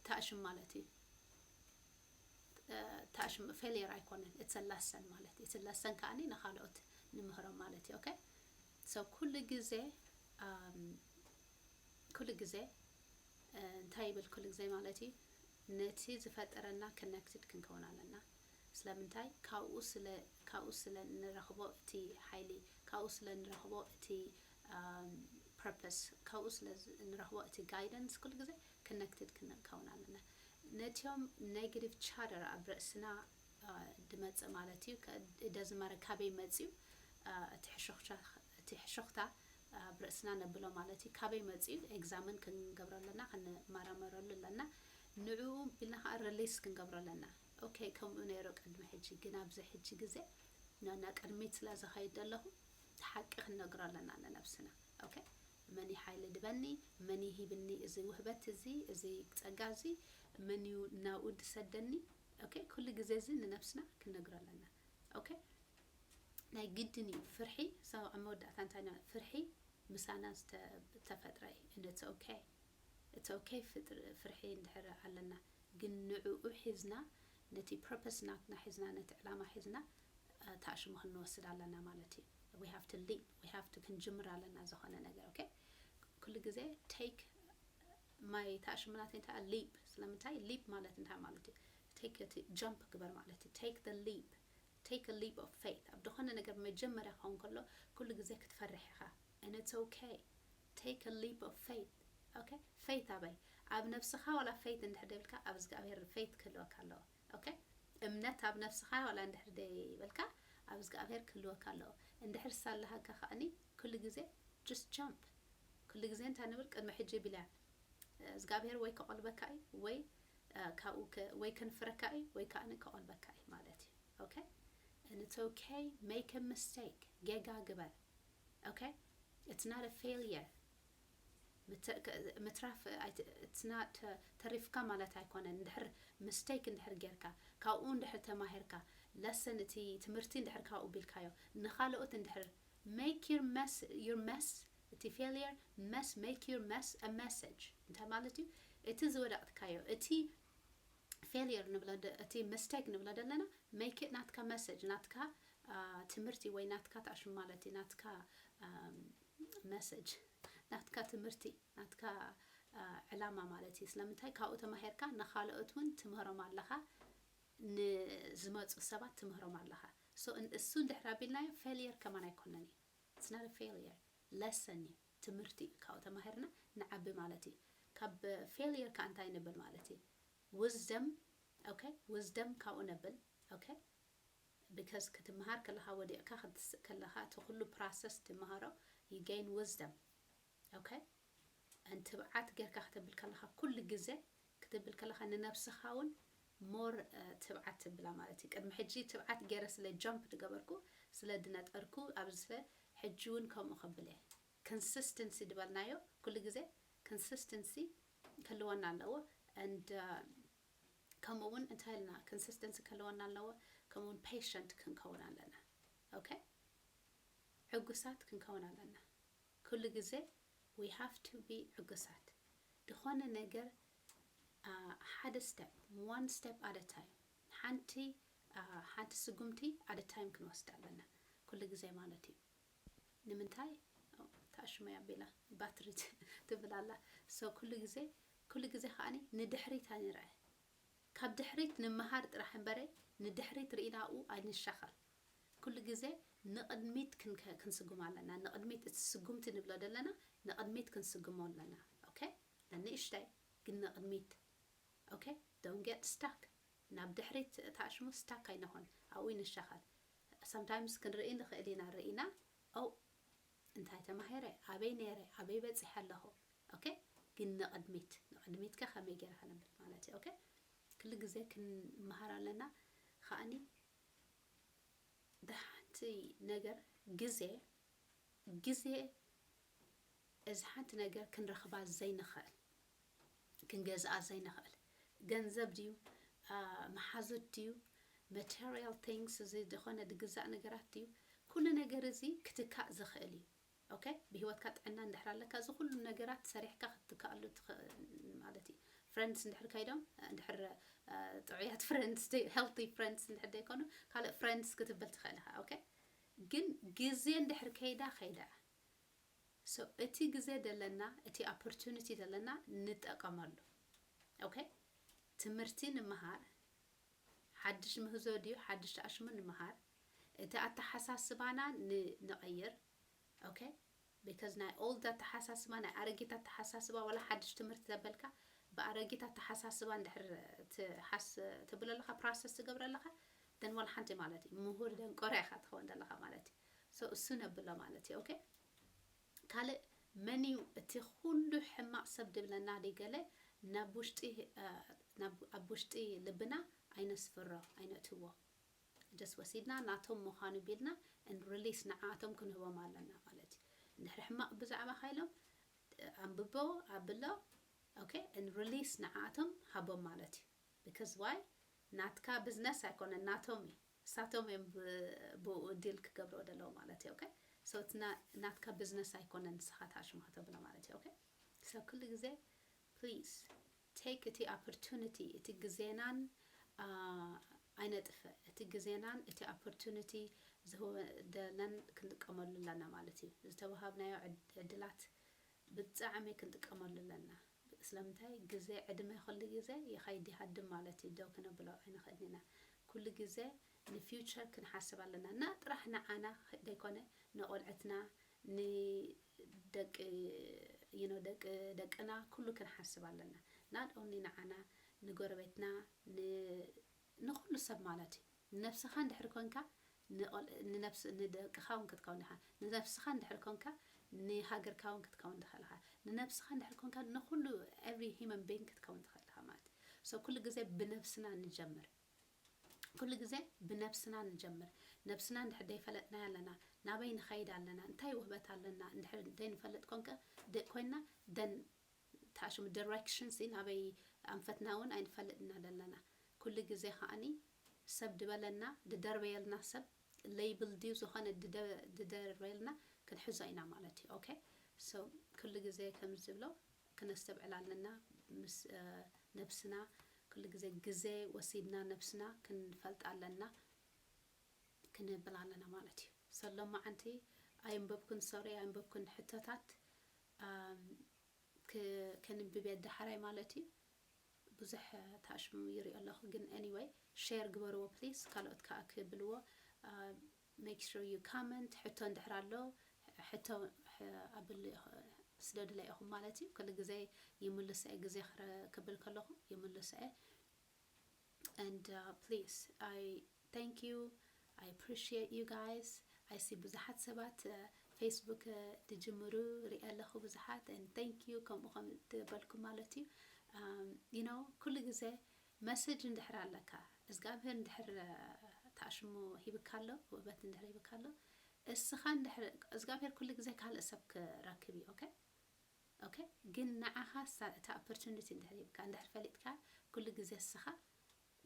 ታሽም ማለት እዩ። እ፣ ታሽም፣ failure ኣይኮነን። It's a lesson ማለት እዩ። እቲ lesson ከኣኒ ንኻልኦት ንምህሮም ማለት እዩ። Okay? So ኩሉ ግዜ፣ ኣም፣ ኩሉ ግዜ፣ እ፣ እንታይ ይብል ኩሉ ግዜ ማለት እዩ? ነቲ ዝፈጠረና connected ክንከውን ኣለና። ስለምንታይ? ካብኡ ስለ፣ ካብኡ ስለ ንረኽቦ እቲ ሓይሊ፣ ካብኡ ስለ ንረኽቦ እቲ፣ ኣም፣ purpose፣ ካብኡ ስለ ዝ-፣ ንረኽቦ እቲ guidance፣ ኩሉ ግዜ connected ክንከውን ኣለና። ነቲኦም negative chatter ኣብ ርእስና፣ አ፣ ድመጽእ ማለት እዩ። ከ-፣ እደ ዝማረ ካበይ መጽዩ? አ፣ እቲ ሕሾኽታ፣ እቲ ሕሾኽታ ኣብ ርእስና ነብሎ ማለት እዩ። ካበይ መጽዩ? Examine ክንገብሮ ኣለና፣ ክንመራመረሉ ኣለና። ንዕኡ ቢልና ከኣ release ክንገብሮ ኣለና። Okay፣ ከምኡ ነይሩ ቅድሚ ሕጂ፣ ግን ኣብዚ ሕጂ ግዜ ና-፣ ናብ ቅድሚት ስለ ዝኸይድ ዘለኹ፣ እቲ ሓቂ ክንነግሮ ኣለና ንነብስና። Okay? መን እዩ ሓይሊ ድበኒ? መን እዩ ሂብኒ እዚ ውህበት እዚ፣ እዚ ጸጋ እዚ? መን እዩ ናብኡ ድሰደኒ? Okay? ኩሉ ግዜ እዚ ንነብስና ክንነግሮ ኣለና። Okay? ናይ ግድን እዩ ፍርሒ። So ኣብ መወዳእታ እንታይ ና-፣ ፍርሒ ምሳና ዝተ-፣ ዝተፈጥረ እዩ። And it's okay። It's okay ፍጥር-፣ ፍርሒ እንድሕር ኣለና፣ ግን ንዕኡ ሒዝና፣ ነቲ purpose ናትና ሒዝና፣ ነቲ ዕላማ ሒዝና፣ እ፣ ታሽሙ ክንወስድ ኣለና ማለት እዩ። We have to leap፣ we have to፣ ክንጅምር ኣለና ዝኾነ ነገር። Okay? ኩሉ ግዜ take my፣ ታሽሙ ናተይ እንታይ leap፣ ስለምንታይ leap ማለት እንታይ ማለት እዩ? Take እቲ jump ግበር ማለት እዩ። Take the leap፣ take a leap of faith። ኣብ ዝኾነ ነገር መጀመርያ ክኸውን ከሎ ኩሉ ግዜ ክትፈርሕ ኢኻ። And it's okay። Take a leap of faith። Okay? Faith ኣበይ? ኣብ ነብስኻ ዋላ faith እንድሕር ደይብልካ፣ ኣብ እግዚኣብሔር faith ክህልወካ ኣለዎ። Okay? እምነት ኣብ ነብስኻ ዋላ እንድሕር ደይበልካ፣ ኣብ እግዚኣብሔር ክህልወካ ኣለዎ። እንድሕር ሳለሃካ ከኣኒ ኩሉ ግዜ just jump። ኩሉ ግዜ እንታይ ንብል? ቅድሚ ሕጂ ቢላ እግዚኣብሔር ወይ ከቆልበካ እዩ፣ ወይ፣ እ፣ ካብኡ ከ-፣ ወይ ከንፍረካ እዩ፣ ወይ ከኣኒ ከቆልበካ እዩ ማለት እዩ። Okay? And it's okay። Make a mistake። ጌጋ ግበር። Okay? It's not a failure። ምት-፣ ከ-፣ ምትራፍ ኣይት-፣ it's not፣ ተ-፣ ተሪፍካ ማለት ኣይኮነን። እንድሕር mistake እንድሕር ጌርካ፣ ካብኡ እንድሕር ተማሂርካ፣ lesson፣ እቲ ትምህርቲ እንድሕር ካብኡ ቢልካዮ፣ ንኻልኦት እንድሕር make your mess-፣ your mess፣ እቲ failure mess፣ make your mess a message። እንታይ ማለት እዩ? እቲ ዝወደቕካዮ፣ እቲ failure ንብሎ ደ-፣ እቲ mistake ንብሎ ዘለና፣ make it ናትካ message፣ ናትካ፣ አ፣ ትምህርቲ ወይ ናትካ ታሽም ማለት እዩ፣ ናትካ፣ ኣም፣ message፣ ናትካ ትምህርቲ፣ ናትካ፣ ዕላማ ማለት እዩ። ስለምንታይ? ካብኡ ተማሂርካ ንኻልኦት እውን ትምህሮም ኣለኻ፣ ንዝመፁ ሰባት ትምህሮም ኣለኻ። So እሱ እንድሕር ኣቢልናዮ failure ከማን ኣይኮነን እዩ። It's not a failure, lesson እዩ፣ ትምህርቲ እዩ። ካብኡ ተማሂርና ንዓቢ ማለት እዩ። ካብ failure ከ እንታይ ንብል ማለት እዩ? Wisdom። Okay፣ wisdom ካብኡ ነብል። Okay፣ because ክትምሃር ከለኻ፣ ወዲቕካ ክትስእ ከለኻ፣ እቲ ኩሉ process ትምሃሮ፣ you gain wisdom። Okay፣ and ትብዓት ጌርካ ክትብል ከለኻ፣ ኩሉ ግዜ ክትብል ከለኻ ንነብስኻ እውን more ትብዓት ትብላ ማለት እዩ። ቅድሚ ሕጂ ትብዓት ገይረ ስለ jump ዝገበርኩ፣ ስለ ዝነጠርኩ፣ ኣብዚ ስለ ሕጂ እውን ከምኡ ከብል እየ። Consistency ዝበልናዮ ኩሉ ግዜ consistency ክህልወና ኣለዎ። And ከምኡ እውን እንታይ ኢልና፣ consistency ክህልወና ኣለዎ። ከምኡ እውን patient ክንከውን ኣለና። Okay፣ ዕጉሳት ክንከውን ኣለና። ኩሉ ግዜ we have to be ዕጉሳት። ዝኾነ ነገር ሓደ step, one step at a time፣ ሓንቲ ሓንቲ ስጉምቲ at a time ክንወስድ ኣለና ኩሉ ግዜ ማለት እዩ። ንምንታይ? ታሽሙ ኣቢላ ባትሪ ትብል ኣላ። So ኩሉ ግዜ ኩሉ ግዜ ከዓኒ ንድሕሪት ኣይንርአ። ካብ ድሕሪት ንምሃር ጥራሕ እምበረ ንድሕሪት ርኢናኡ ኣይንሻኸር። ኩሉ ግዜ ንቕድሚት ክንስጉም ኣለና። ንቕድሚት፣ እቲ ስጉምቲ ንብሎ ዘለና ንቕድሚት ክንስጉሞ ኣለና። Okay፣ ንንእሽተይ ግን ንቕድሚት። Okay፣ don't get stuck። ናብ ድሕሪት ታሽሙ stuck ኣይንኾን፣ ኣብኡ ይንሻኸል። Sometimes ክንርኢ ንኽእል ኢና። ርኢና፣ ኦ፣ እንታይ ተማሂረ፣ ኣበይ ነይረ፣ ኣበይ በፂሐ ኣለኹ። Okay፣ ግን ንቕድሚት፣ ንቕድሚት ከ ከመይ ገይረ ከነብል ማለት እዩ። Okay፣ ኩሉ ግዜ ክንምሃር ኣለና። ከዓኒ ሓንቲ ነገር ግዜ፣ ግዜ እዚ ሓንቲ ነገር ክንረኽባ ዘይንኽእል፣ ክንገዝኣ ዘይንኽእል፣ ገንዘብ ድዩ፣ መሓዙት ድዩ፣ material things፣ እዚ ዝኾነ ድግዛእ ነገራት ድዩ፣ ኩሉ ነገር እዚ ክትካእ ዝኽእል እዩ። Okay፣ ብህይወትካ ጥዕና እንድሕር ኣለካ፣ እዚ ኩሉ ነገራት ሰሪሕካ ክትትካኣሉ ትኽእል ማለት እዩ። Friends እንድሕር ከይዶም፣ እንድሕር ጥዑያት friends፣ healthy friends እንድሕር ዘይኮኑ፣ ካልእ friends ክትብል ትኽእል ኢኻ። Okay፣ ግን ግዜ እንድሕር ከይዳ፣ ከይዳ። So እቲ ግዜ ደለና፣ እቲ opportunity ደለና ንጠቀመሉ። Okay፣ ትምህርቲ ንምሃር፣ ሓድሽ ምህዞ ድዩ ሓድሽ ኣሽሙ ንምሃር፣ እቲ ኣተሓሳስባና ንቐይር። Okay፣ because ናይ old ኣተሓሳስባ፣ ናይ ኣረጊት ኣተሓሳስባ፣ ዋላ ሓድሽ ትምህርቲ ተበልካ፣ ብኣረጊት ኣተሓሳስባ እንድሕር ትሓስ ትብል ኣለኻ፣ process ትገብር ኣለኻ፣ then ዋላ ሓንቲ ማለት እዩ፣ ምሁር ደንቆሮ ኢኻ ትኸውን ዘለኻ ማለት እዩ። So እሱ ነብሎ ማለት እዩ። Okay፣ ካልእ መን እዩ እቲ ኩሉ ሕማቕ ሰብ ድብለና ድዩ ገለ፣ ናብ ውሽጢ፣ ናብ፣ ኣብ ውሽጢ ልብና ኣይነስፍሮ፣ ኣይነእትዎ። Just ወሲድና ናቶም ምዃኑ ቢልና and release ንዓኣቶም ክንህቦም ኣለና ማለት እዩ። እንድሕሪ ሕማቕ ብዛዕባኻ ኢሎም፣ ኣንብቦ፣ ኣብሎ፣ okay፣ and release ንዓኣቶም ሃቦም ማለት እዩ። Because why? ናትካ business ኣይኮነን፣ ናቶም እዩ። እሳቶም እዮም ብ-፣ ብኡ deal ክገብርዎ ዘለዉ ማለት እዩ። Okay፣ so ናትካ business ኣይኮነን ንስኻ ታሽሙ ከተብሎ ማለት እዩ። Okay፣ so ኩሉ ግዜ please take እቲ opportunity፣ እቲ ግዜናን ኣይነጥፍእ፣ እቲ ግዜናን እቲ opportunity ዝህወደለን ክንጥቀመሉ ኣለና ማለት እዩ። ዝተዋሃብናዮ ዕድላት ብጣዕሚ ክንጥቀመሉ ኣለና። ስለምንታይ? ግዜ፣ ዕድመ ኩሉ ግዜ ይኸይድ ይሃድም ማለት እዩ። ደው ክነብሎ ኣይንኽእልን ኢና። ኩሉ ግዜ ንfuture ክንሓስብ ኣለና። እና ጥራሕ ንዓና ዘይኮነ፣ ንቆልዕትና፣ ንደቂ፣ you know፣ ደቂ ደቅና ኩሉ ክንሓስብ ኣለና። Not only ንዓና፣ ንጎረቤትና፣ ንኩሉ ሰብ ማለት እዩ። ንነብስኻ እንድሕር ኮንካ ንደቅኻ እውን ክትከውን ኢኻ። ንነብስኻ እንድሕር ኮንካ ንሃገርካ እውን ክትከውን ትኽእል ኢኻ። ንነብስኻ እንድሕር ኮንካ ንኩሉ every human being ክትከውን ትኽእል ኢኻ ማለት እዩ። So ኩሉ ግዜ ብነብስና ንጀምር። ኩሉ ግዜ ብነብስና ንጀምር። ነብስና እንድሕር ደይፈለጥናያ ኣለና፣ ናበይ ንኸይድ ኣለና፣ እንታይ ውህበት ኣለና እንድሕር ደይንፈልጥ ኮንካ ኮይንና፣ then ታሽሙ direction ሲ ናበይ ኣንፈትና እውን ኣይንፈልጥ ኢና ዘለና። ኩሉ ግዜ ከዓኒ ሰብ ድበለና፣ ድደርበየልና ሰብ፣ label ድዩ ዝኾነ ድደ-፣ ድደርበየልና ክንሕዞ ኢና ማለት እዩ። Okay፣ so ኩሉ ግዜ ከም ዝብሎ ክነስተብዕል ኣለና። ምስ ነብስና ኩሉ ግዜ ግዜ ወሲድና ነብስና ክንፈልጥ ኣለና ክንብል ኣለና ማለት እዩ። So ሎማዓንቲ ኣየንበብኩን፣ sorry፣ ኣየንበብኩን ሕቶታት። ከንብብ እየ ዳሕራይ ማለት እዩ። ብዙሕ ታሽሙ ይሪኦ ኣለኹ፣ ግን anyway share ግበርዎ please፣ ካልኦት ከዓ ክብልዎ። Make sure you comment። ሕቶ እንድሕር ኣሎ ሕቶ ኣብሉ ስደዱለይ ኢኹም ማለት እዩ። ኩሉ ግዜ ይምልሰ እየ፣ ግዜ ክብል ከለኹ ይምልሰ እየ። And please, I thank you, I appreciate you guys. I see ብዙሓት ሰባት Facebook ድጅምሩ ሪአ ኣለኹ፣ ብዙሓት። And thank you ከምኡ ከም ትበልኩም ማለት እዩ። You know ኩሉ ግዜ message እንድሕር ኣለካ፣ እግዚኣብሔር እንድሕር ታሽሙ ሂብካ ኣሎ፣ ውእበት እንድሕር ሂብካ ኣሎ፣ እስኻ እንድሕር እግዚኣብሔር ኩሉ ግዜ ካልእ ሰብ ክረክብ እዩ። Okay okay፣ ግን ንዓኻ እታ opportunity እንድሕር ሂብካ፣ እንድሕር ፈሊጥካ፣ ኩሉ ግዜ እስኻ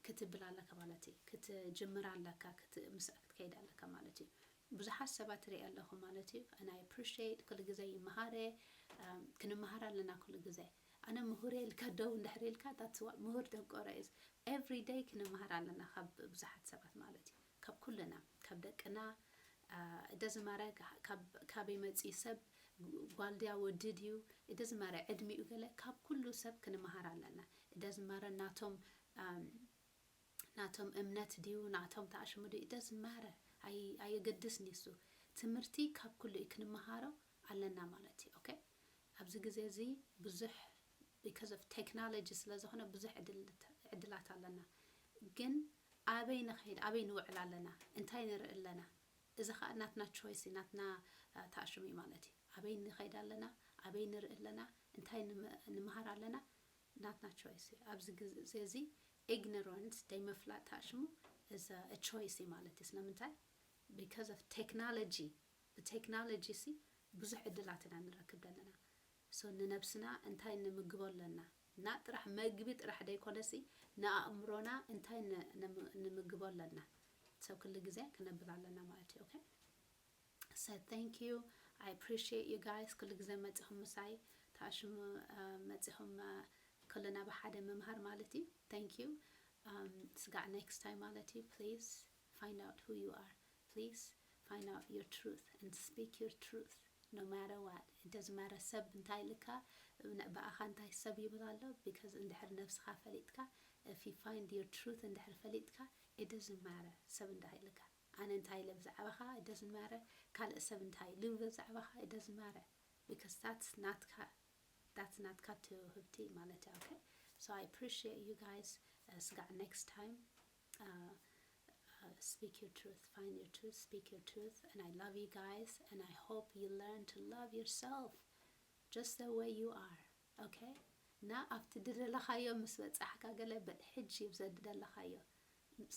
ክትብል ኣለካ ማለት እዩ። ክትጅምር ኣለካ፣ ምስ ክትከይድ ኣለካ ማለት እዩ። ብዙሓት ሰባት ርኢ ኣለኹ ማለት እዩ። And I appreciate፣ ኩሉ ግዜ ይመሃረ፣ ክንመሃር ኣለና ኩሉ ግዜ። ኣነ ምሁር ኢልካ ደው እንድሕር ኢልካ፣ that's what ምሁር ደንቆሮ is። Every day ክንመሃር ኣለና ካብ ብዙሓት ሰባት ማለት እዩ። ካብ ኩልና፣ ካብ ደቅና፣ እደዝማረ ካበይ መፂ ሰብ፣ ጓል ድያ ወዲ ድዩ፣ እደዝማረ ዕድሚኡ ገለ፣ ካብ ኩሉ ሰብ ክንመሃር ኣለና። እደዝማረ ናቶም ናቶም እምነት ድዩ ናቶም ተኣሽሙ ድዩ እደዝማረ ኣየገድስ ኒሱ። ትምህርቲ ካብ ኩሉ እዩ፣ ክንመሃሮ ኣለና ማለት እዩ። Okay፣ ኣብዚ ግዜ እዚ ብዙሕ because of technology ስለ ዝኾነ ብዙሕ ዕድላት ኣለና። ግን ኣበይ ንኸይድ፣ ኣበይ ንውዕል ኣለና፣ እንታይ ንርኢ ኣለና፣ እዚ ከዓ ናትና choice እዩ፣ ናትና ተኣሽሙ እዩ ማለት እዩ። ኣበይ ንኸይድ ኣለና፣ ኣበይ ንርኢ ኣለና፣ እንታይ ንምሃር ኣለና፣ ናትና choice እዩ። ኣብዚ ግዜ እዚ ignorance ደይ ምፍላጥ ተኣሽሙ is a choice እዩ ማለት እዩ። ስለምንታይ? Because of technology፣ ብቴክኖሎጂ ሲ ብዙሕ ዕድላት ኢና ንረክብ ዘለና። So ንነብስና እንታይ ንምግቦ ኣለና? ና ጥራሕ መግቢ ጥራሕ ደይኮነሲ ንኣእምሮና እንታይ ንምግቦ ኣለና? So ኩሉ ግዜ ክነብል ኣለና ማለት እዩ። Okay፣ so thank you, I appreciate you guys። ኩሉ ግዜ መፂኹም ምሳይ ተኣሽሙ መፂኹም ኩልና ብሓደ ምምሃር ማለት እዩ። Thank you። ስጋዕ next time ማለት እዩ። Please find out who you are. Please find out your truth and speak your truth no matter what. It doesn't matter ሰብ እንታይ ኢልካ፣ ብኣኻ እንታይ ሰብ ይብል ኣሎ። Because እንድሕር ነብስኻ ፈሊጥካ፣ if you find your truth እንድሕር ፈሊጥካ፣ it doesn't matter ሰብ እንታይ ኢልካ። ኣነ እንታይ ኢለ ብዛዕባኻ፣ it doesn't matter ካልእ ሰብ እንታይ ኢሉ ብዛዕባኻ፣ it doesn't matter because that's ናትካ፣ that's ናትካ ትህብቲ ማለት እዩ። Okay, so I appreciate you guys. ስጋዕ next time. Speak your truth, find your truth, speak your truth, and I love you guys, and I hope you learn to love yourself just the way you are. Okay, እና ኣብቲ ዝደለኻዮ ምስ በጻሕካ ገለ በል ሕጂ ብዘ ዝደለኻዮ።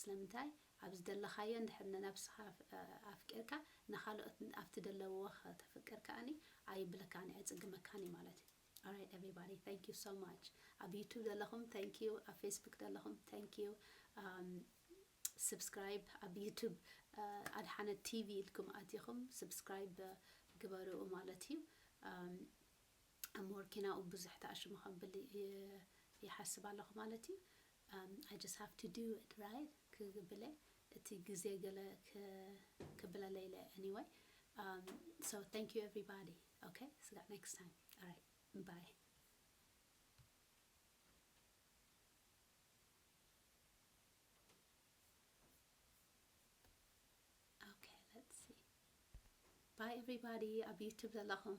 ስለምንታይ? ኣብ ዝደለኻዮ እንድሕር ንነብስኻ ኣፍቂርካ፣ ንኻልኦት ኣብቲ ዘለውዎ ከተፍቅር ከኣኒ ኣይብለካን፣ ኣይጽግመካን እዩ ማለት እዩ። Alright everybody, thank you so much። ኣብ YouTube ዘለኹም thank you፣ ኣብ Facebook ዘለኹም thank you። Subscribe ኣብ YouTube ኣድሓነት TV ኢልኩም ኣቲኹም subscribe ግበርኡ ማለት እዩ። I'm working out ብዙሕ ተኣሽሙ ከብል ይሓስብ ኣለኹ ማለት እዩ። I just have to do it, right? ክብለ እቲ ግዜ ገለ ክብለለ ኢለ። Anyway, so thank you everybody. Okay, ስጋዕ next time. Alright, bye. Okay, let's see. Bye everybody ኣብ YouTube ዘለኹም።